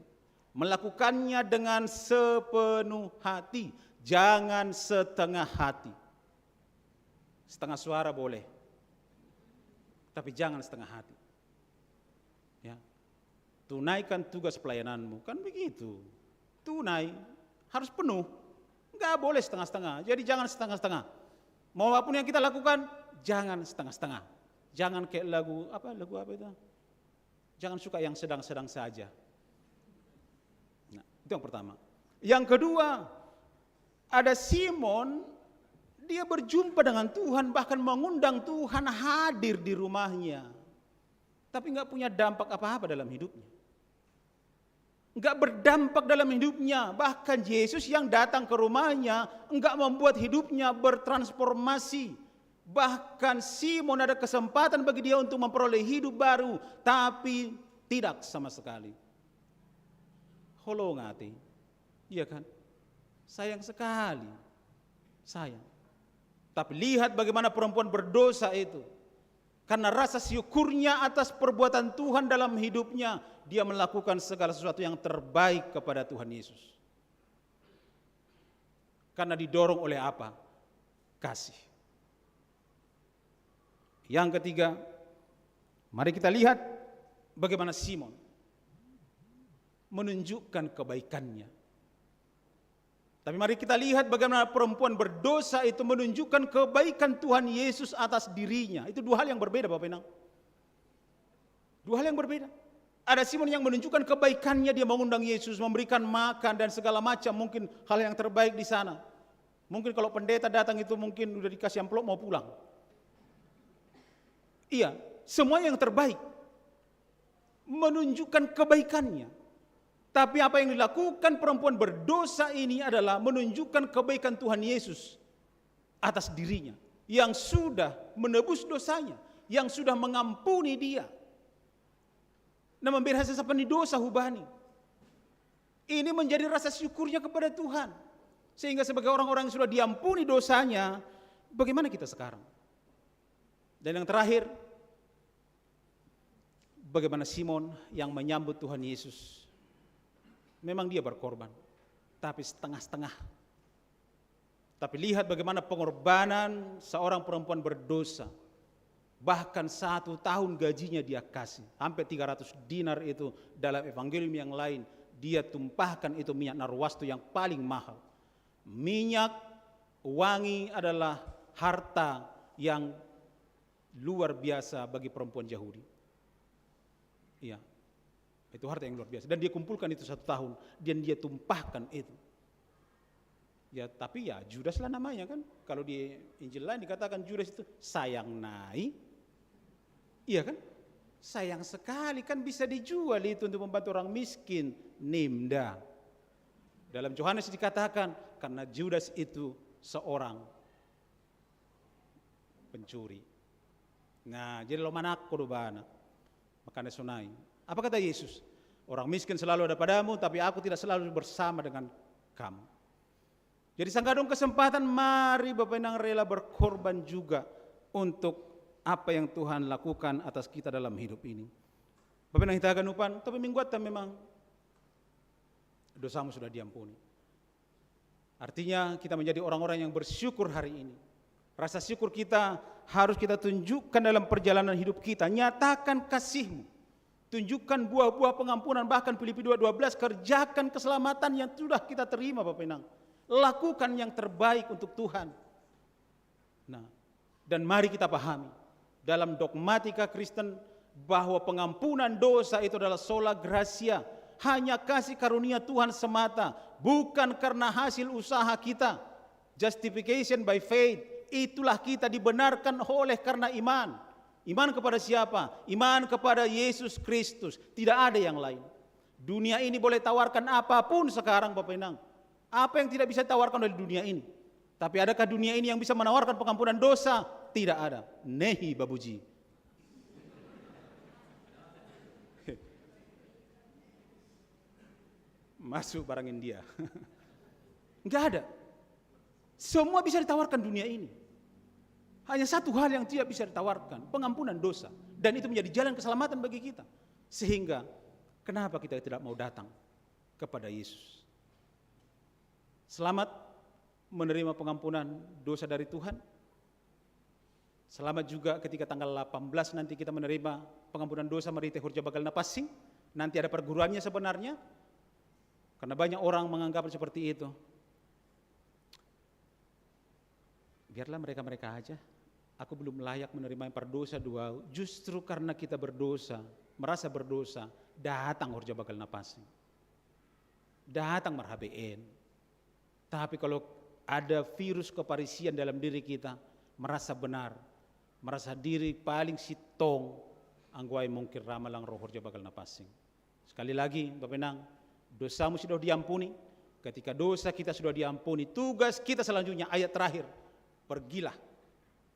Melakukannya dengan sepenuh hati, jangan setengah hati. Setengah suara boleh, tapi jangan setengah hati. Ya. Tunaikan tugas pelayananmu, kan begitu. Tunai, harus penuh. Nggak boleh setengah-setengah. Jadi jangan setengah-setengah. Mau apapun yang kita lakukan, jangan setengah-setengah. Jangan kayak lagu apa, lagu apa itu? Jangan suka yang sedang-sedang saja. Nah, itu yang pertama. Yang kedua, ada Simon, dia berjumpa dengan Tuhan, bahkan mengundang Tuhan hadir di rumahnya. Tapi nggak punya dampak apa-apa dalam hidupnya. Nggak berdampak dalam hidupnya. Bahkan Yesus yang datang ke rumahnya nggak membuat hidupnya bertransformasi. Bahkan Simon ada kesempatan bagi dia untuk memperoleh hidup baru, tapi tidak sama sekali. Holong ati. Iya kan? Sayang sekali. Sayang. Tapi lihat bagaimana perempuan berdosa itu. Karena rasa syukurnya atas perbuatan Tuhan dalam hidupnya, dia melakukan segala sesuatu yang terbaik kepada Tuhan Yesus. Karena didorong oleh apa? Kasih. Yang ketiga, mari kita lihat bagaimana Simon menunjukkan kebaikannya. Tapi mari kita lihat bagaimana perempuan berdosa itu menunjukkan kebaikan Tuhan Yesus atas dirinya. Itu dua hal yang berbeda, Bapak Inang. Dua hal yang berbeda. Ada Simon yang menunjukkan kebaikannya, dia mengundang Yesus, memberikan makan dan segala macam, mungkin hal yang terbaik di sana. Mungkin kalau pendeta datang itu mungkin udah dikasih amplop mau pulang. Iya, semua yang terbaik. Menunjukkan kebaikannya. Tapi apa yang dilakukan perempuan berdosa ini adalah menunjukkan kebaikan Tuhan Yesus atas dirinya, yang sudah menebus dosanya, yang sudah mengampuni dia. Na mambere hasesappan ni dosa hubani. Ini menjadi rasa syukurnya kepada Tuhan. Sehingga sebagai orang-orang yang sudah diampuni dosanya, bagaimana kita sekarang? Dan yang terakhir, bagaimana Simon yang menyambut Tuhan Yesus? Memang dia berkorban, tapi setengah-setengah. Tapi lihat bagaimana pengorbanan seorang perempuan berdosa. Bahkan satu tahun gajinya dia kasih. Sampai tiga ratus dinar itu dalam evangelium yang lain. Dia tumpahkan itu minyak narwastu yang paling mahal. Minyak wangi adalah harta yang luar biasa bagi perempuan Yahudi. Iya. Itu harta yang luar biasa. Dan dia kumpulkan itu satu tahun. Dan dia tumpahkan itu. Ya, tapi ya Judas lah namanya kan. Kalau di Injil lain dikatakan Judas itu sayang nai. Iya kan? Sayang sekali kan bisa dijual itu untuk membantu orang miskin. Nimda. Dalam Yohanes dikatakan karena Judas itu seorang pencuri. Nah, jadi lo manako do bana. Makanya sonai. Apa kata Yesus? Orang miskin selalu ada padamu, tapi aku tidak selalu bersama dengan kamu. Jadi sanggadong kesempatan, mari Bapak Inang rela berkorban juga untuk apa yang Tuhan lakukan atas kita dalam hidup ini. Bapak Inang hita ganupan, tapi minggu atta memang Dosamu sudah diampuni. Artinya, kita menjadi orang-orang yang bersyukur hari ini. Rasa syukur kita harus kita tunjukkan dalam perjalanan hidup kita. Nyatakan kasihmu. Tunjukkan buah-buah pengampunan, bahkan Filipi dua dua belas, kerjakan keselamatan yang sudah kita terima, Bapak Inang. Lakukan yang terbaik untuk Tuhan. Nah, dan mari kita pahami, dalam dogmatika Kristen, bahwa pengampunan dosa itu adalah sola gratia, hanya kasih karunia Tuhan semata, bukan karena hasil usaha kita. Justification by faith, itulah kita dibenarkan oleh karena iman. Iman kepada siapa? Iman kepada Yesus Kristus. Tidak ada yang lain. Dunia ini boleh tawarkan apapun sekarang, Bapak Inang. Apa yang tidak bisa ditawarkan oleh dunia ini? Tapi adakah dunia ini yang bisa menawarkan pengampunan dosa? Tidak ada. Nehi, Babuji. Masuk barang India. Nggak ada. Semua bisa ditawarkan dunia ini. Hanya satu hal yang tidak bisa ditawarkan, pengampunan dosa. Dan itu menjadi jalan keselamatan bagi kita. Sehingga, kenapa kita tidak mau datang kepada Yesus? Selamat menerima pengampunan dosa dari Tuhan. Selamat juga ketika tanggal delapan belas nanti kita menerima pengampunan dosa Marhite Horja Bagal Napasing. Nanti ada perguruannya sebenarnya. Karena banyak orang menganggap seperti itu. Biarlah mereka-mereka aja. Aku belum layak menerima yang perdosa dua. Justru karena kita berdosa, merasa berdosa, datang Horja Bagal Napasing. Datang Marhabeen. Tapi kalau ada virus keparisian dalam diri kita, merasa benar, merasa diri paling sitong, anggo ai mungkin ra ma lang ro Horja Bagal Napasing. Sekali lagi, Bapak Inang, dosamu sudah diampuni. Ketika dosa kita sudah diampuni, tugas kita selanjutnya, ayat terakhir, pergilah.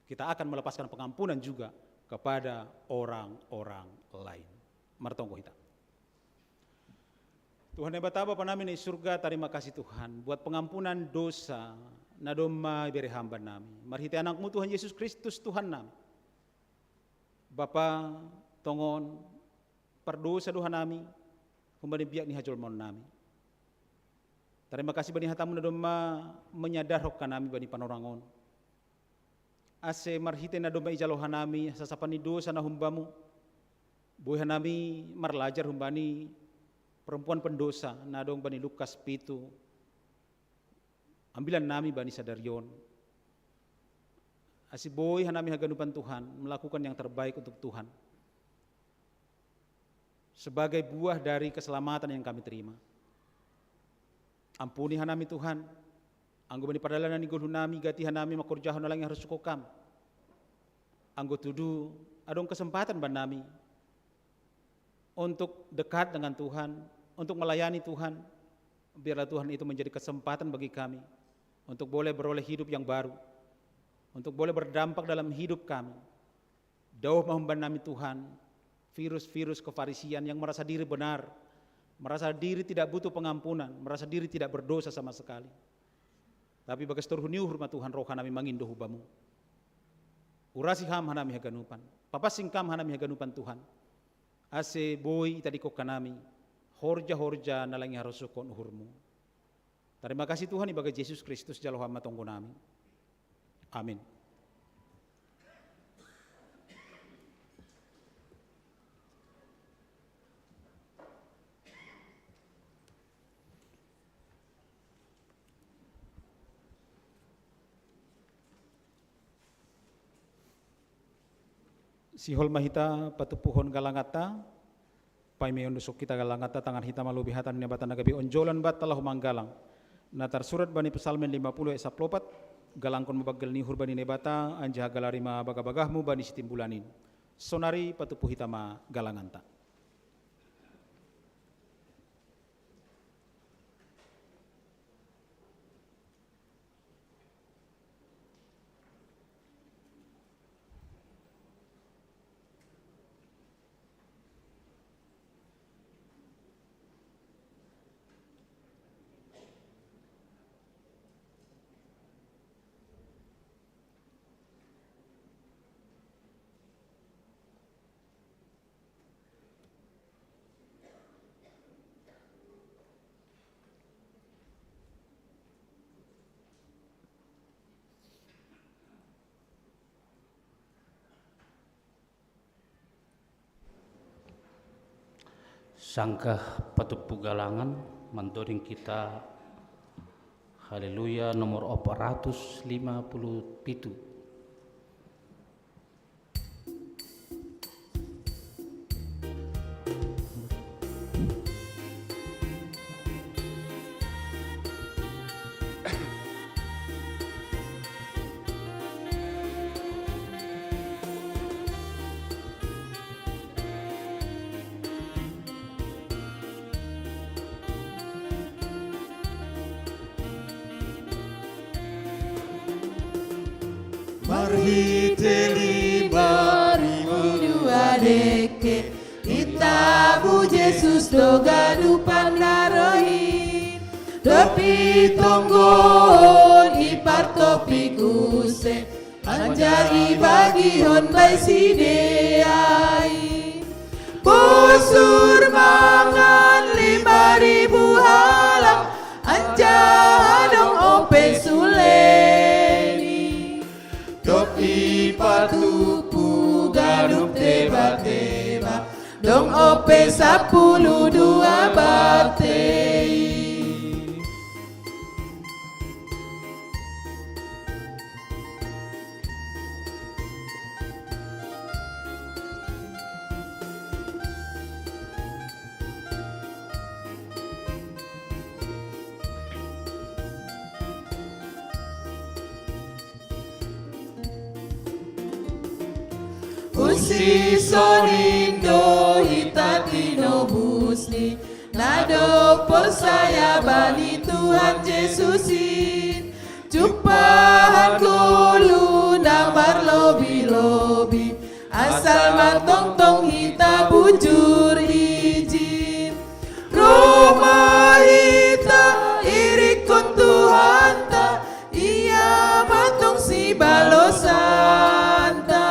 Kita akan melepaskan pengampunan juga kepada orang-orang lain. Martonggo hita. Tuhan Debata Bapa nami na i surga, tarima kasih Tuhan buat pengampunan dosa na domma ibere hamba nami. Marhite AnakMu Tuhan Yesus Kristus Tuhan nami. Bapa, tongon pardosa do hanami humbani biak ni hajolmaon nami. Tarima kasih bani hataMu na domma manyadarhon hanami bani panorang on. Ase marhite na domma ijalo hanami sasapan ni dosa na humbaMu, boi hanami marlajar humbani perempuan pendosa na adong bani Lukas pitu. Ambilan nami bani sadari on. Ase boi hanami haganupan Tuhan melakukan yang terbaik untuk Tuhan. Sebagai buah dari keselamatan yang kami terima. Ampuni hanami Tuhan, anggo bani pardalanan ni goluh nami, gati hanami mangkorjahon na lang iharosuhon Kam. Anggo tudu adong kesempatan bannami untuk dekat dengan Tuhan, untuk melayani Tuhan, biarlah Tuhan itu menjadi kesempatan bagi kami untuk boleh beroleh hidup yang baru, untuk boleh berdampak dalam hidup kami. Daoh ma humbannami Tuhan, virus-virus kefarisian yang merasa diri benar, merasa diri tidak butuh pengampunan, merasa diri tidak berdosa sama sekali. Tapi bagas toruh ni uhur ma Tuhan roha nami mangindo hu Bamu. Urasi Ham hanami haganupan, papansing Kam hanami haganupan Tuhan. Ase boi itadingkon hanami horja-horja na lang iharosuhon uhur-Mu. Tarima kasih Tuhan, ibagas Jesus Kristus jalo Ham ma tonggo nami. Amin. Sihol ma hita patumpuhon galanganta. Paima iondusok hita galanganta, tangan hita ma lobei hata ni Naibata na gabe onjolan banta laho manggalang. Na tarsurat bani Psalmen lima puluh ayat sampulu opat, galangkon ma banggal ni uhur bani Naibata, anjaha galari ma bagah-bagahmu bani sitimbulan in. Sonari patumpu hita ma galanganta. Sangkah patupu galangan, mandoring kita Haleluya nomor empat ratus lima puluh pitu. Marhite lima ribu dua deke, ita bu Jesus do ganup pandaroin. Dopi tonggohon i partopi use, anjaha ibagihon bai sidea i. Busur mangan lima ribu halak, anjaha dong ope suleni. Dopi patupu ganup teba-teba, dong ope sapuluh dua batei. Usi sonin do hita tinobus ni, na dob porsaya bani Tuhan Jesus in. Jumpahan goluh na marlobi-lobi, asal ma tongtong hita bujur ijin. Roh ma hita irikkon Tuhanta, Ia ma tong sibalosanta.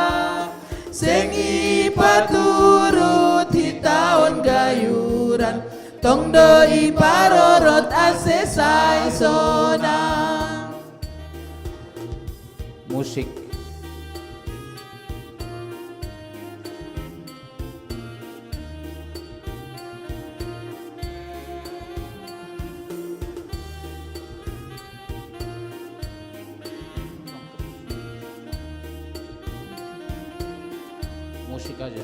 Seng ipaturut hita on gayuran, tong do iparorot ase sai sonang. Musik. Musik aja.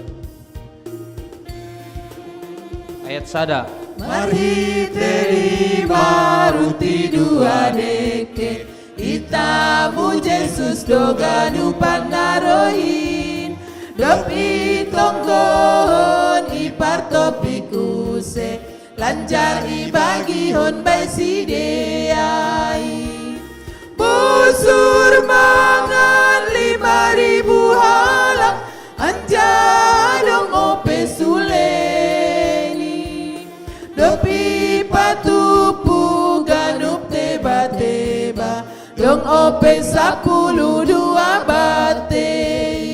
Ayat sada. Marhite lima ruti dua deke, ita mu Jesus do ganup pandaroin. Dob itonggohon i partopi use, lanjar ibagihon bai sidea i. Busur mangan lima ribu halak, anjaha dong ope suleni. Dob ipatupu ganup teba-teba, dong ope sapuluh dua batei.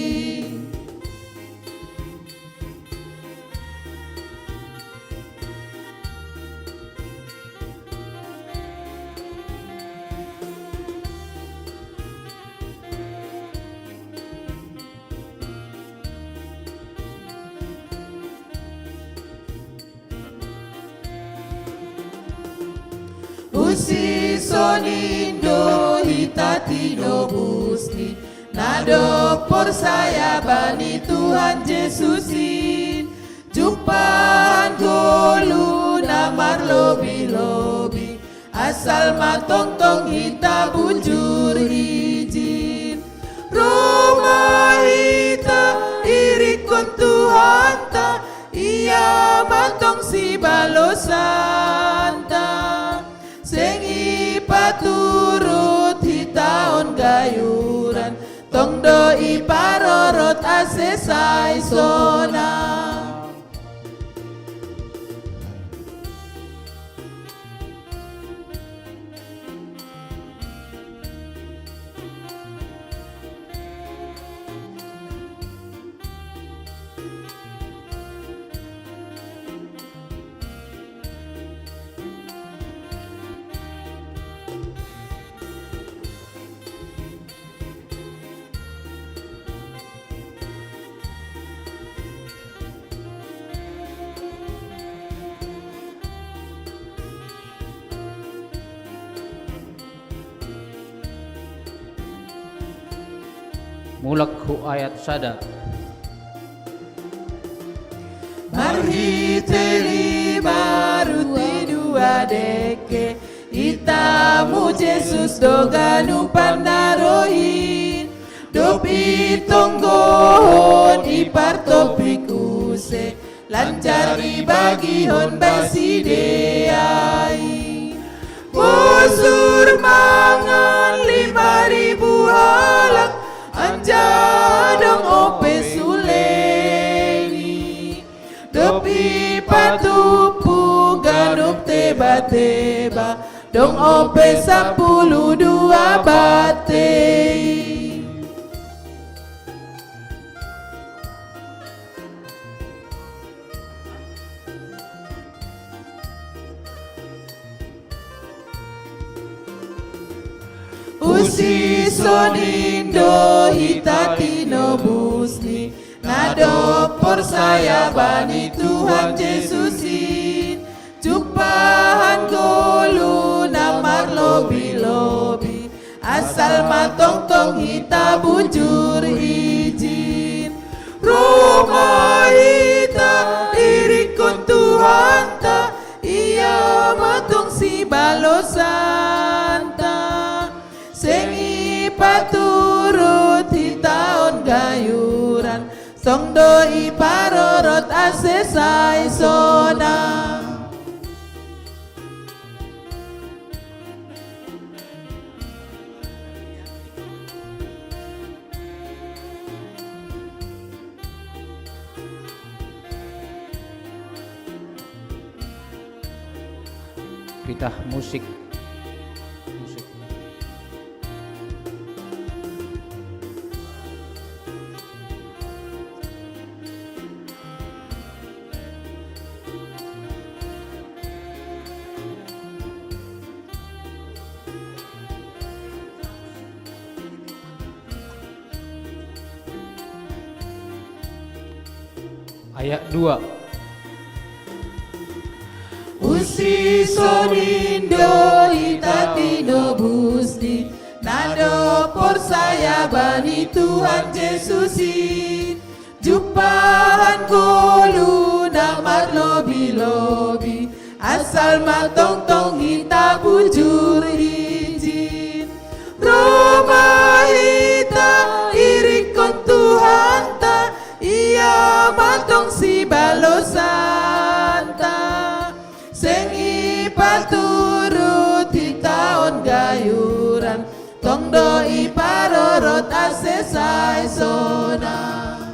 Usi sonin do hita tinobus ni, na dob porsaya bani Tuhan Jesus in. Jumpahan goluh na marlobi-lobi, asal ma tongtong hita bujur ijin. Roh ma hita irikkon Tuhanta, Ia ma tong sibalosanta. Seng ipaturut hita on gayuran, tong do iparorot ase sai sonang. Mulak hu ayat sada. Marhitei baruti dua deke, i tamu Jesus do ganup pandarohin, dob itonggohon i partopik use, lanjar ibagihon bani sidea i. Bosur mangan lima ribu halak, anjaha dong ope suleni. Dob ipatumpu ganup teba-teba, dong ope sapuluh dua batei. Usi sonin do hita tinobus ni na dob porsaya bani Tuhan Jesus in, jumpahan ngolu na marlobi-lobi, asal ma tongtong hita bujur ijin. Roh ma hita irikkon Tuhanta, ia ma tong sibalosanta. Seng ipaturut hita on gayuran, tong do iparorot ase sai sonang. Pitah musik. Musik. Ayat dua. Usi sonin do hita tinobus ni na dob porsaya bani Tuhan Jesus in, jumpahan ngolu na marlobi-lobi, asal ma tongtong hita bujur ijin. Roh ma hita irikkon Tuhanta, ia ma tong sibalosanta. Seng ipaturut hita on gayuran, tong do iparorot ase sai sonang.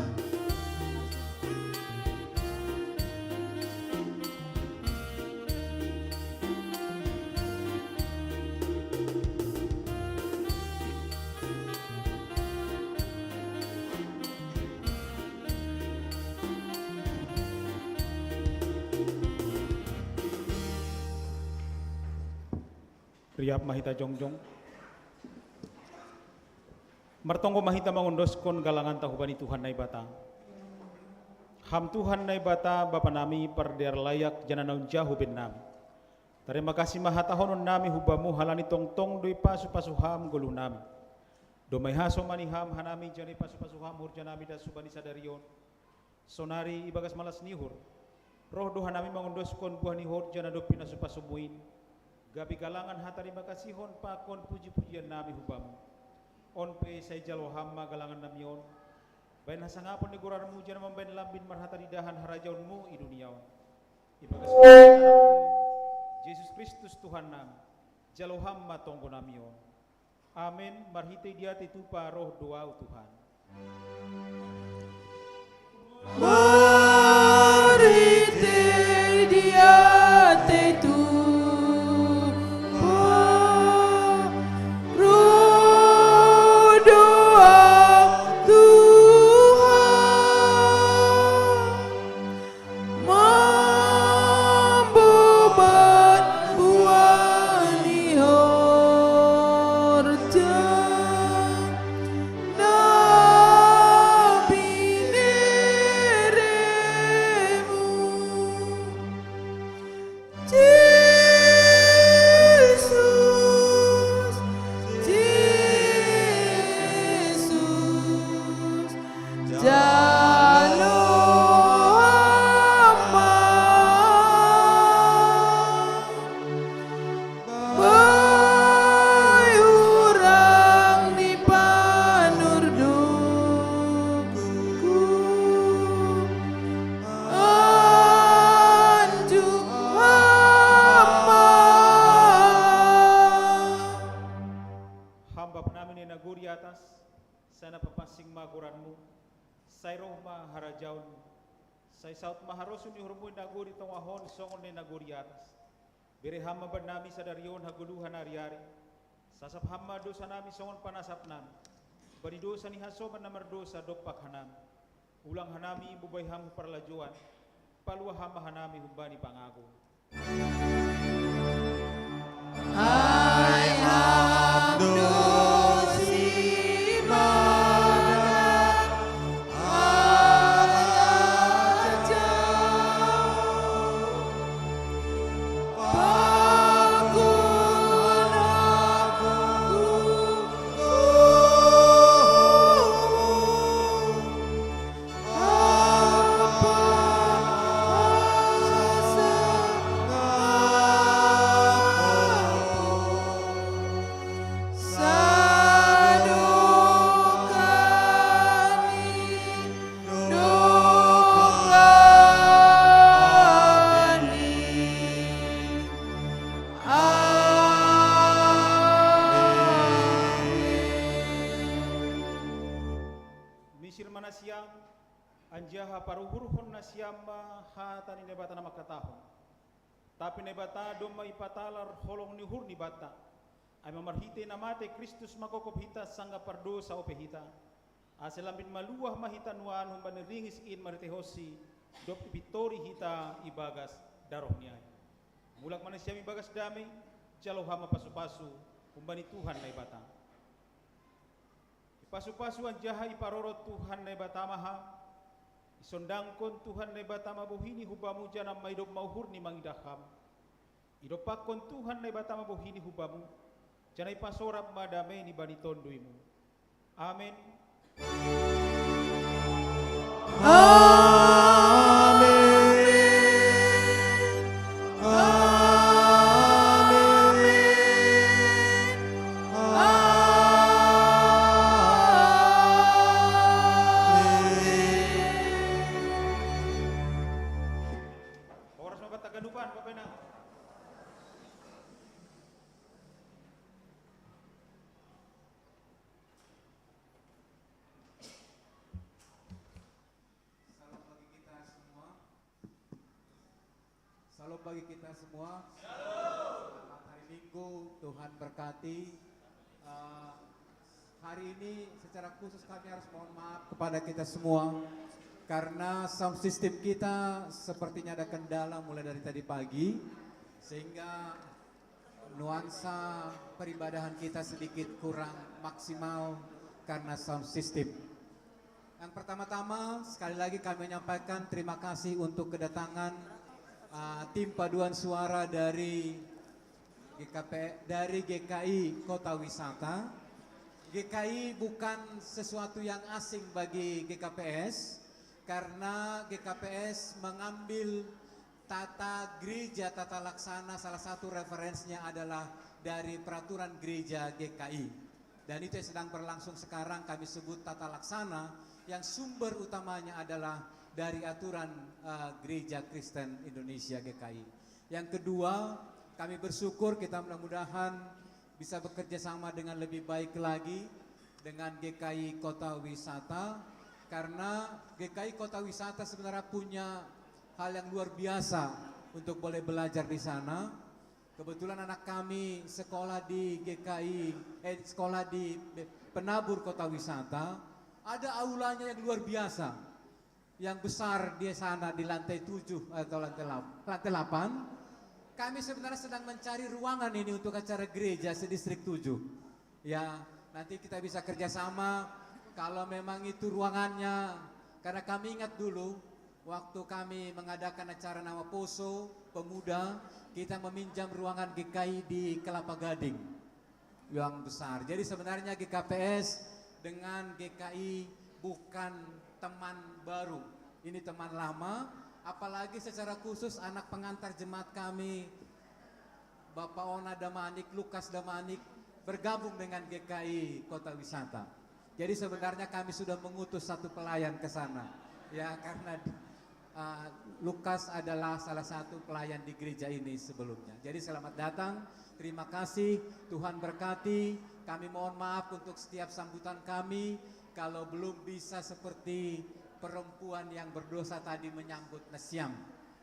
Riap ma hita jongjong. Martonggo ma hita mangondoskon galanganta hubani Tuhan Naibata. Ham Tuhan Naibata, Bapa nami, pardear layak janah na unjahu bennami. Tarima kasih ma hatahonon nami hu Bamu halani tongtong do ipasu-pasu Ham ngolu nami. Domai hasomani Ham hanami janah ipasu-pasu Ham horja nami das hubani sadari on. Sonari ibagas malas ni uhur, roh do hanami mangondoskon buah ni horja na dob pinasu-pasuMu in, gabe galangan hatarima kasihon pakon puji-pujian nami hu Bamu. On pe sai jalo Ham ma galangan nami on, bahen hasangapon ni gorar-Mu janah mambahen lambin marhataridahan harajaon-Mu i dunia on. Ibagas Jesus Kristus Tuhan nami, jalo Ham ma tonggo nami on. Amen. Marhitei diatei tupa roh do Ahu, Tuhan. Marhitei diatei tupa roh do Ahu, Tuhan. Mamboban buah ni horja na binereMu. Pamoruanmu, sai roh ma harajaonmu, sai saut ma harosuh ni uhurmu i nagori tongah on songon na i nagori atas. Bere Ham ma bannami sadari on hagoluhan ari-ari. Sasap Ham ma dosanami songon panasapnami bani dosa ni hasoman na mardosa dompak hanami. Ulang hanami mamboban Ham hu parlajouan, palua Ham ma hanami humbani pangago. Ai Ham do simada, harajaon, panggunahon, Misir ma nasiam, anjaha paruhurhon nasiam ma hata ni Naibata na mangkatahon. Tapi Naibata domma ipatalar holong ni uhurni banta, ai ma marhite na mate Kristus manggokhop hita sanggah pardosa ope hita, ase lambin maluah ma hita nuan humbani ringis in marhitehonsi, dob ipintori hita ibagas darohni ai. Mulak ma nasiam ibagas dame, jalo Ham ma pasu-pasu humbani Tuhan Naibata. Ipasu-pasu anjaha iparorot Tuhan Naibata ma Ham. Isondangkon Tuhan Naibata ma bohini hu bamu janah maidop ma uhurni mangidah Ham. Idompakkon Tuhan Naibata ma bohini hu bamu, janah ipasorap ma dameNi bani tonduimu. Amen. Amen. Amen. Amen. Horas ma banta haganupan, Bapak Inang. Shalom bagi kita semua. Shalom bagi kita semua. Shalom. Selamat hari Minggu, Tuhan berkati. Eh, hari ini secara khusus kami harus mohon maaf kepada kita semua karena sound system kita sepertinya ada kendala mulai dari tadi pagi, sehingga nuansa peribadahan kita sedikit kurang maksimal karena sound system. Yang pertama-tama, sekali lagi kami menyampaikan terima kasih untuk kedatangan, uh, tim paduan suara dari G K P, dari G K I Kota Wisata. G K I bukan sesuatu yang asing bagi G K P S, karena G K P S mengambil tata gereja, tata laksana, salah satu referensinya adalah dari peraturan gereja G K I. Dan itu yang sedang berlangsung sekarang, kami sebut tata laksana, yang sumber utamanya adalah dari aturan, eh, Gereja Kristen Indonesia, G K I. Yang kedua, kami bersyukur kita mudah-mudahan bisa bekerja sama dengan lebih baik lagi dengan G K I Kota Wisata, karena G K I Kota Wisata sebenarnya punya hal yang luar biasa untuk boleh belajar di sana. Kebetulan anak kami sekolah di G K I, eh, sekolah di Penabur Kota Wisata, ada aulanya yang luar biasa, yang besar di sana di lantai tujuh atau lantai lap-, lantai delapan. Kami sebenarnya sedang mencari ruangan ini untuk acara gereja sedistrik tujuh. Ya, nanti kita bisa kerjasama kalau memang itu ruangannya. Karena kami ingat dulu, waktu kami mengadakan acara Nama Poso, pemuda, kita meminjam ruangan G K I di Kelapa Gading yang besar. Jadi sebenarnya G K P S dengan G K I bukan teman baru. Ini teman lama, apalagi secara khusus anak pengantar jemaat kami, Bapak Ona Damanik, Lukas Damanik, bergabung dengan G K I Kota Wisata. Jadi sebenarnya kami sudah mengutus satu pelayan ke sana. Ya, karena, uh, Lukas adalah salah satu pelayan di gereja ini sebelumnya. Jadi selamat datang, terima kasih, Tuhan berkati. Kami mohon maaf untuk setiap sambutan kami Kalau belum bisa seperti perempuan yang berdosa tadi menyambut Nasiam.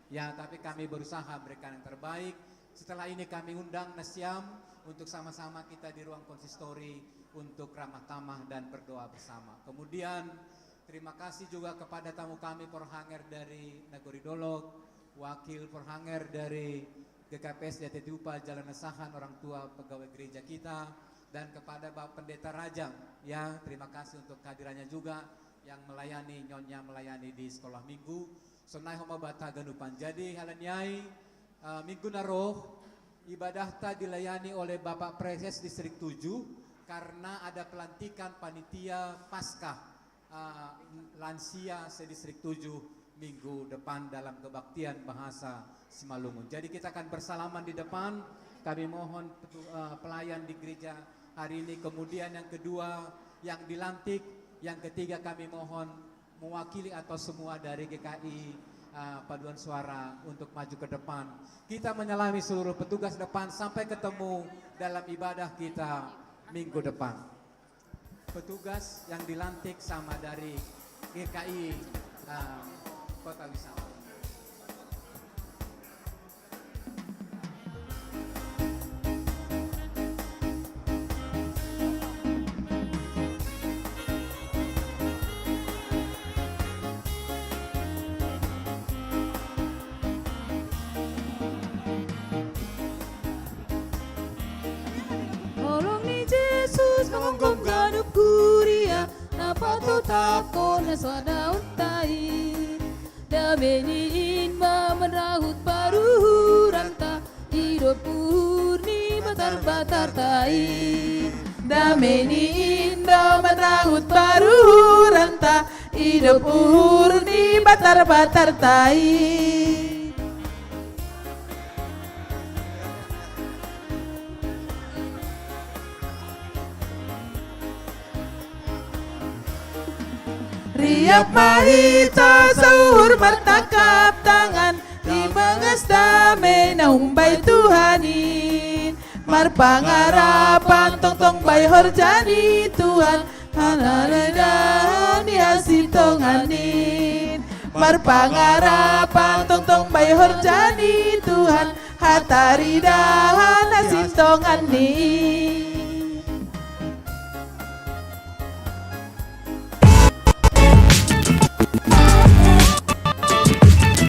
Ya, tapi kami berusaha memberikan yang terbaik. Setelah ini kami undang Nasiam untuk sama-sama kita di ruang konsistori untuk ramah tamah dan berdoa bersama. Kemudian, terima kasih juga kepada tamu kami, Porhanger dari Nagori Dolok, wakil Porhanger dari G K P S Jatidupa Jalan Asahan, orang tua pegawai gereja kita, dan kepada Bapak Pendeta Rajang, ya, terima kasih untuk kehadirannya juga yang melayani, Nyonya melayani di sekolah minggu. Sonai homa bata ganupan. Jadi, Helen Yai, eh, minggu naroh, ibadah ta dilayani oleh Bapak Preses Distrik tujuh karena ada pelantikan panitia Paskah, eh, lansia se-Distrik tujuh minggu depan dalam kebaktian bahasa Simalungun. Jadi kita akan bersalaman di depan. Kami mohon petu-, eh, pelayan di gereja hari ini. Kemudian yang kedua, yang dilantik, yang ketiga kami mohon mewakili atau semua dari G K I, eh, paduan suara untuk maju ke depan. Kita menyalami seluruh petugas depan sampai ketemu dalam ibadah kita minggu depan. Petugas yang dilantik sama dari G K I, eh, Kota Wisata. Holong ni Jesus manggonggom ganup kuria, napa totap kona suadaon tai. Dame ni inma manrahut paruhuranta, idop uhur ni batar-batar tai. Dame ni inma manrahut paruhuranta, idop uhur ni batar-batar tai. Riap ma hita sauhur martangkap tangan, di mangas dame na umbai Tuhan in. Marpangarapan tongtong bai horja ni Tuhan, hataridahan ni hasintongan in. Marpangarapan tongtong bai horja ni Tuhan, hataridahan hasintongan in.